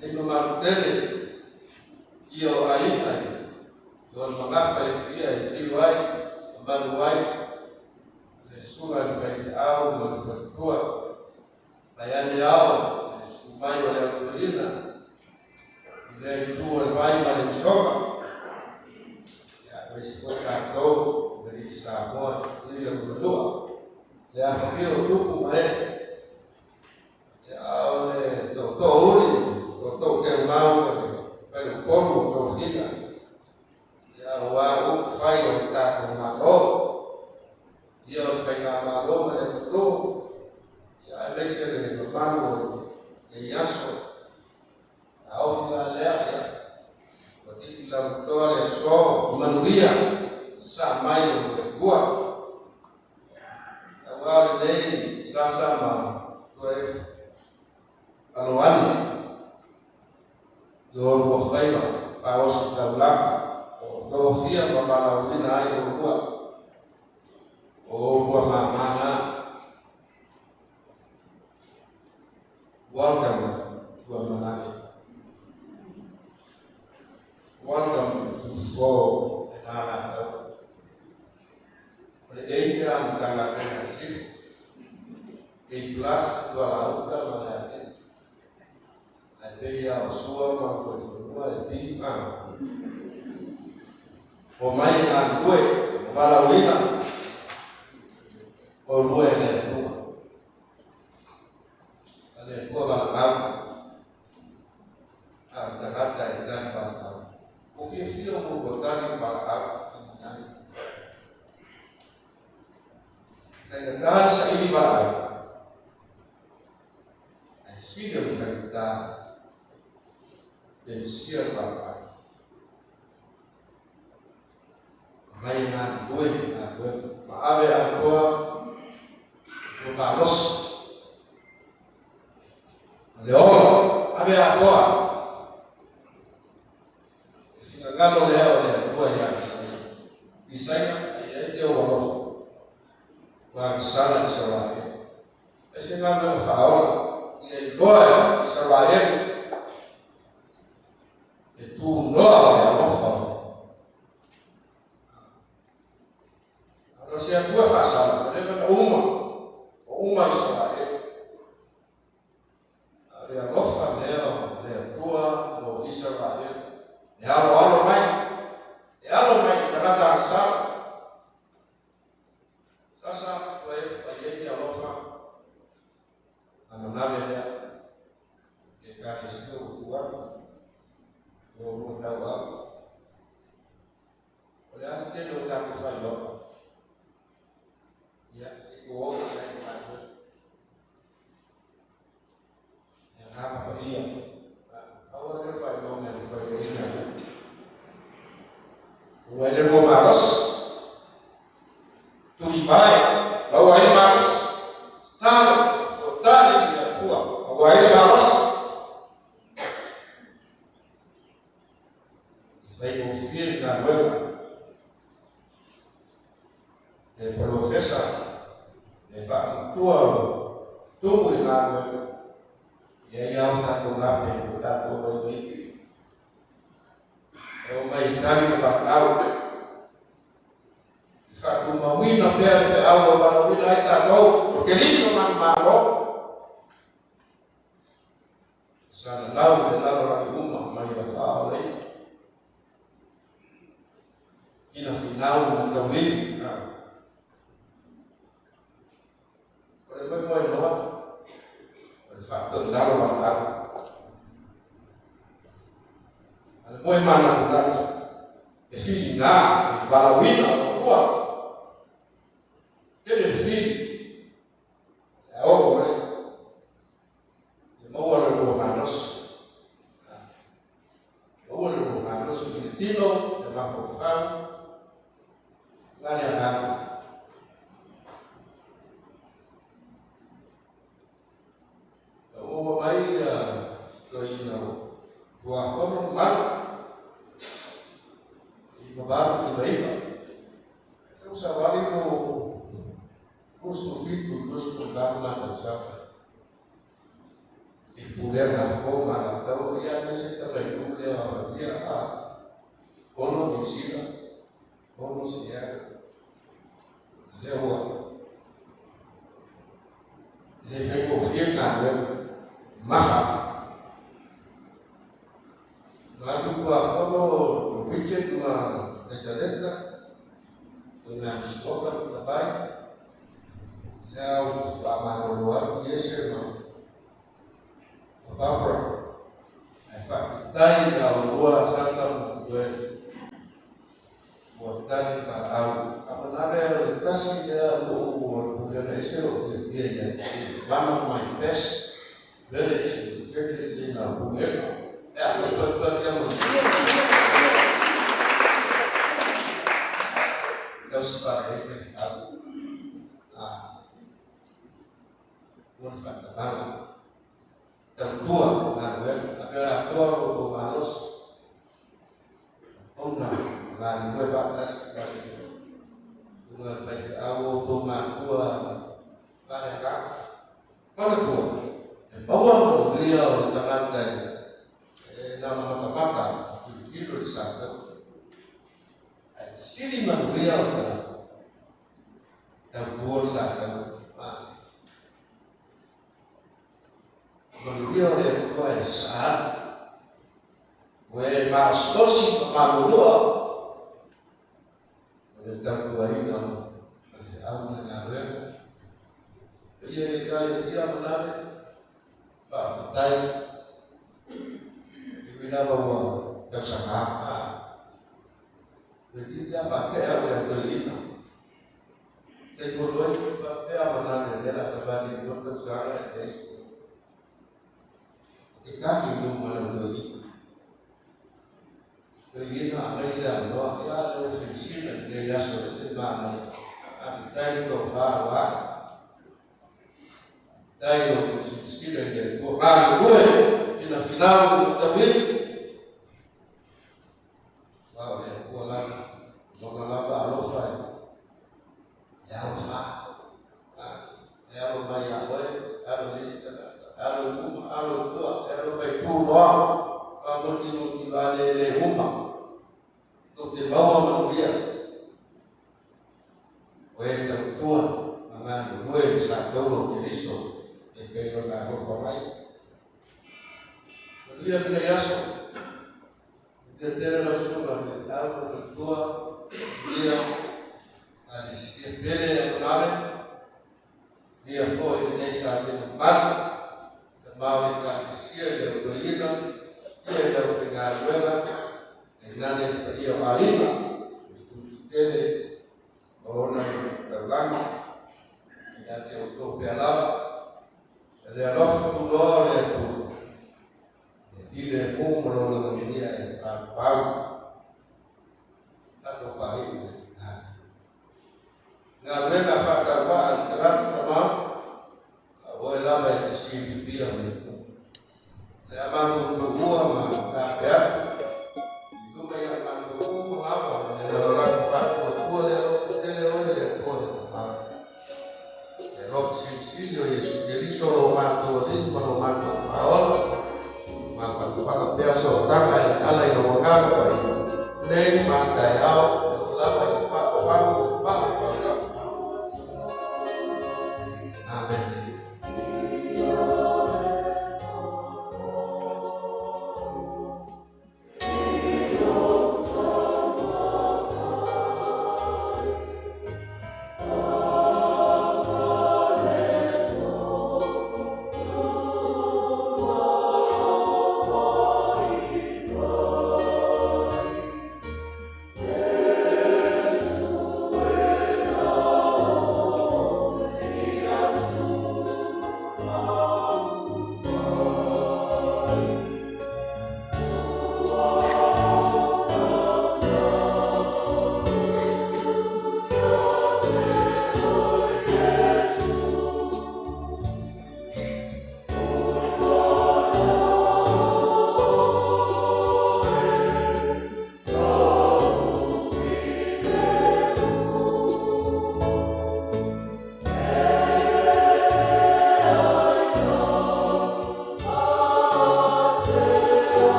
nei mamalu tele ia o aiga i ona magafa e fia e tiu ai ma malu ai le susuga i le faifeau ma le faletua mai ane ao le susu mai o le au toeaina i lea itu o le vai ma le usoga ia aemaise foi tatou le alii Samoa i le Tutuila ma Manua le afifio o tupu ma ee ia a o le tootoo uli tootoo teumau ma le faleupolu o tofiga ia aua upu fai o le tatou Malo ia o le faigamalo ma le atunuu ia aemaise le mamalu o lenei aso. A ofi la lea ia ua titi lautoa le aso manuia sa mai o le Atua aua lenei sasa ma toe alo ane i o lua faiva faaosi taulaga o tofia ma valaauina ai oulua o oulua mamā na. Welcome to Amanave. Welcome to Fofo and Alataua. O le eia a Matagaluega Sisifo, A plus tualauta ma le asini. Ae pei lava o Sua ma Mulifanua e B a. Omai e galulue, o valaauina oulua e le Atua. A le Atua valaau, a o le tagata e tali valaau. Ua fiafia ua tali valaau i manani. Faigata le saili valaau, ae sili ona faigata le misia le valaau. Mai e galulue i galuega ma ave atoa ua malosi. Ma le ola, ave atoa. Le finagalo lea o le Atua ia Isaia. Isaia, e i ai te ou alofa, ua agasala Isaraelu. E se galuega faaola, ia iloa e Isaraelu le tunoa o le alofa o le Atua. O se Atua faasala, ua leva ona uma, ua uma Isaraelu. A o le alofa lea o le Atua mo Isaraelu, e aloalo mai, e alo mai i tagata agasala. Sasa ua e fai ai te alofa a manave lea e ekalesia ua tu atu i oulua tauau. O le a le tele o tatou faailoga? Ia, se i ou oo mai i le galuega. Le Agaga Paia. Pau lava lea o le faailoga e mafai ai ona maua ai le lua malosi. Tulivae, maua ai le malosi. Tatalo, fesootai i le Atua, maua ai le malosi. E faigofie le galuega. Le polofesa, le faamatua o tumu i le galuega, e i ai lava o tatou lape i lo tatou vaivaiga. E omai e tali le valaau, e faatumauina pea le feau ua valaauina ai tatou o Keriso manumalo. Salalau i le lalolagi uma mai ia faaolaina. Ina finau ma tauivi a. O le moemoenoa, o le faatoilalo valaau. A le moe manatunatu, e filiga i le valaauina o oulua. Tele le fili, o le a oo mai. Ia maua le lua malosi. Maua le lua malosi i le tino, le mafaufau, ma le agaga. Na maua mai ia toeaina o Tuafono mamalu i 8 99. E usavali mo 27, 28 ma tausaga. I pulega fou ma latou, ia aemaise tamaitu lea o Avalia, a ono Niu Sila, ono Seattle. Lea ua le faigofie le galuega, mafa. Manatu Tulafono o Richard ma Esaleta, o na Sikopa le Tavai, lea ua faamalolo atu Iese ma Barbara, ae faafetai i la oulua Sasa ma Joel ua tali valaau. A manale o le tasi lea nuu o le pulega ese o fiafia i ai. One of my best village churches in our pulega. E a koe koe koe ma. Leo se whae ke au. Ua whakamana. Tautua galuega. A pea atoa lo tou malosi. Ona galulue faatasi ma le luga o le faifeau o outou matua faaleagaga. Manatua, e maua manuia o le tagata e na ona matamata ma tilotilo i le sa tau. Ae sili manuia o le tagata tautua le sa tau. Manuia o le Atua e sasaa ua e maosoosi ma maloloa o le tautuaina o le feau ma le galuega. Paia i le Ekalesia manale, faafetai, e ui lava ua tausaga, toeitiiti lava faatea o le au toeaina. Se i foloi faapea manale lea la savali i lua tausaga e leai se mea. Ke kaki i luma o le au toeaina. Toeaina aemaise avanoa, ia lea ua silasila i lenei aso e ese le manaia. Faafetai le tofa ua ae. Faafetai o outou silasila i le Atua. Galulue finafinau ma tauili. Aua o le Atua lava, Lona lava alofa e alofa. E alo mai ia oe, e alo i le isi tagata, e alo i luma, alo i tua, e alo mai tunoa, faamotimoti valele uma, tou te maua manuia. O e tautua ma galulue i le sa taula o Keriso e pei ona alofa mai. Manuia lenei aso. Manuia tele lau susuga i le faifeau ma le faletua, manuia Ekalesia pele e Amanale, manuia foi lenei sa tino mamalu, tama o le Ekalesia i le au toeaina, ia i le aufaigaluega, tainane le paia o aiga, le Tututele ma ona taulaga, ia te outou pea lava, e le alofa tuloa o le Atua, e filemu ma lona manuia e faapau. Tatou faaiu le galuega faatauvaa a le tagata tamau, a o oe lava e te silafia mea uma. O le a matou tuua ma taape atu i luma ia matou uma lava le lalolagi faatuatua le alofa tele oe le Atua le Tamau. Le alofa silisili o Iesu Keriso lo matou Alii ma lo matou Faaola, mafanafana pea sootaga e ala i lou Agaga Paia, nei ma taeao e oo lava i le faapapau o le faapapau. Amene.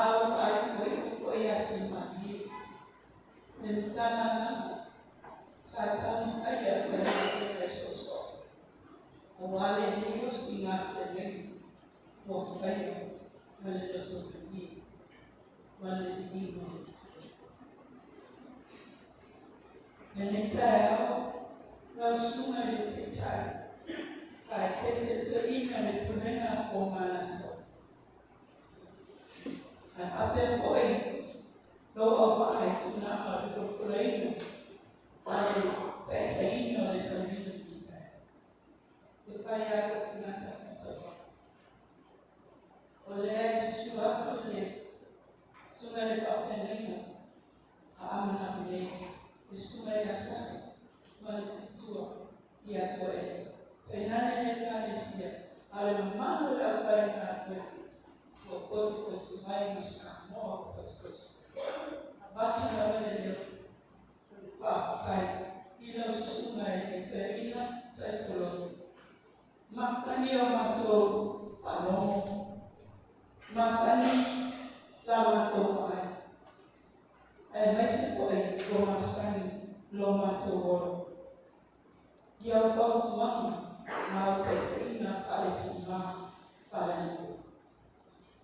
Malo faaifoifo foi ia te malie. Le matagaga sa taumafai e aufaigaluega e soosoo aua lenei osigafeagaiga ua faia ma le loto malie ma le viiga o le Atua. Lenei taeao, lau Susuga i le Taitai, faaeteete toeaina le Pulega a Fua ma Alataua, ae faapea foi lou auvaa i tulaga o le folafolaina ma le taitaiina o le sauniga i lenei taeao. E fai lava lou tagata faatauvaa. O lea e susu atu le susuga i le faafeagaiga a Amanapu nei, le susuga ia Sasa ma le faletua ia Tuaele. Tainane le Ekalesia, a o le mamalu o le aufaigaluega ua potopoto mai ma Samoa ua potopoto. Avatu lava le leo faafetai i lau susuga i le toeaina Saitoloto. Makani o matou faalogo, masani la matou vaai, aemaise foi ua masani lo matou ola. I au fautuaga ma au taitaiga faale-tina faale-nuu.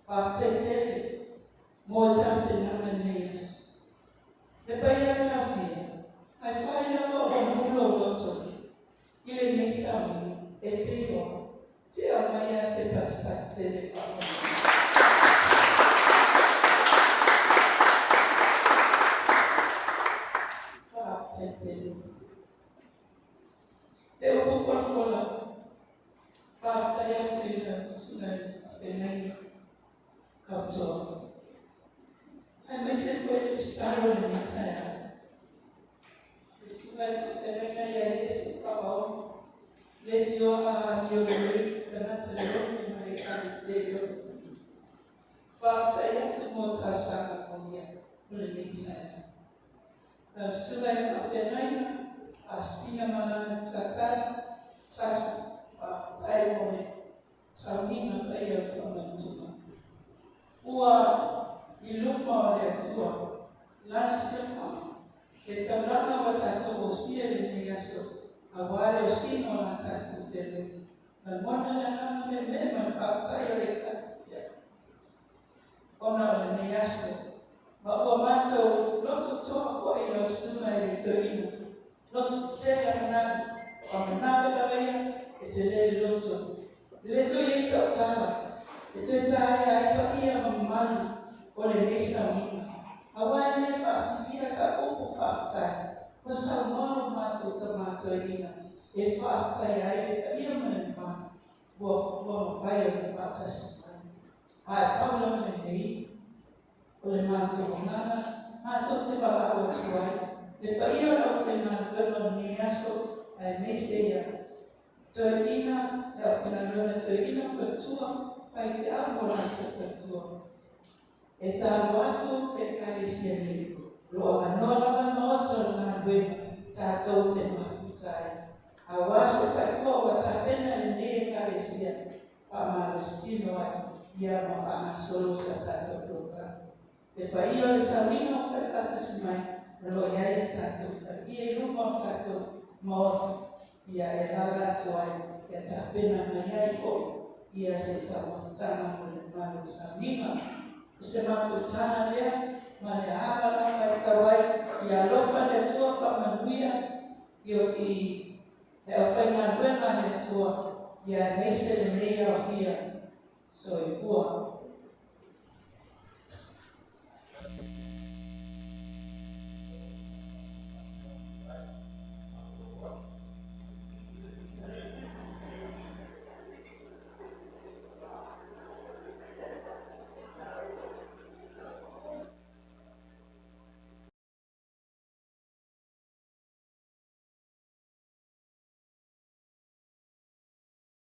Faafetai tele mo le tapenaga i lenei aso. Le paia e aofia, ae fai lava ua mu lou loto i lenei sauniga e pei o au, se aumai lava se patipati tele faamolemole. Faafetai tele. Le upu folafola, faafetai atu i lau susuga i le faafeagaiga tautoa, aemaise foi le tatalo i lenei taeao. Le susuga i le faafeagaiga ia Iesu Faapaolo, leitioa a amio lelei tagata leone ma le Ekalesia i ona tulaga. Faafetai atu mo talosaga molia o lenei taeao. Lau susuga i le faafeagaiga Faasisina Malala Talatala Sasa, faafetai mo le sauniga paia o le faamanutuga. Ua i luma o le Atua Lana silafaga, le taulaga ua tatou osia i lenei aso aua le osiga o la tatou feagaiga. Lagona le agaga meemee ma le faafetai o le Ekalesia ona o lenei aso, ma ua matou loto toa foi i lau susuga i le toeaina, loto tetele a manalu, o Manave lava ia e tele le loto. E le toe i ai sau tala e toe taea ai paia ma mamalu o lenei sauniga, aua e le faasilia sa upu faafetai ua saunoa lo matou tama toeaina e faafetaia ai le paia ma le mamalu ua mafai ona faatasi mai. Ae pau lava lenei o le matou agaga matou te valaau atu ai le paia o le aufaigaluega o lenei aso, aemaise ia toeaina, le aufaigaluega toeaina, faletua, faifeau ma o latou faletua. E tatalo atu le Ekalesia nei, o lo o avanoa lava le maota o le galuega tatou te mafuta ai, aua se faifua ua tapena e lenei Ekalesia faamalositino ai ia ma faagasolo sa tatou polokalame. Le paia o le sauniga ua fai faatasi mai, o lo o i ai a tatou faleia i luma o tatou maota, ia e alaala atu ai, ia tapena mai ai foi ia se taumafataga mo le mamalu o le sauniga. O se matou tala lea ma le ava lava e tau ai, ia alofa le Atua faamanuia i le aufaigaluega a le Atua, ia aemaise lenei aofia. Soifua.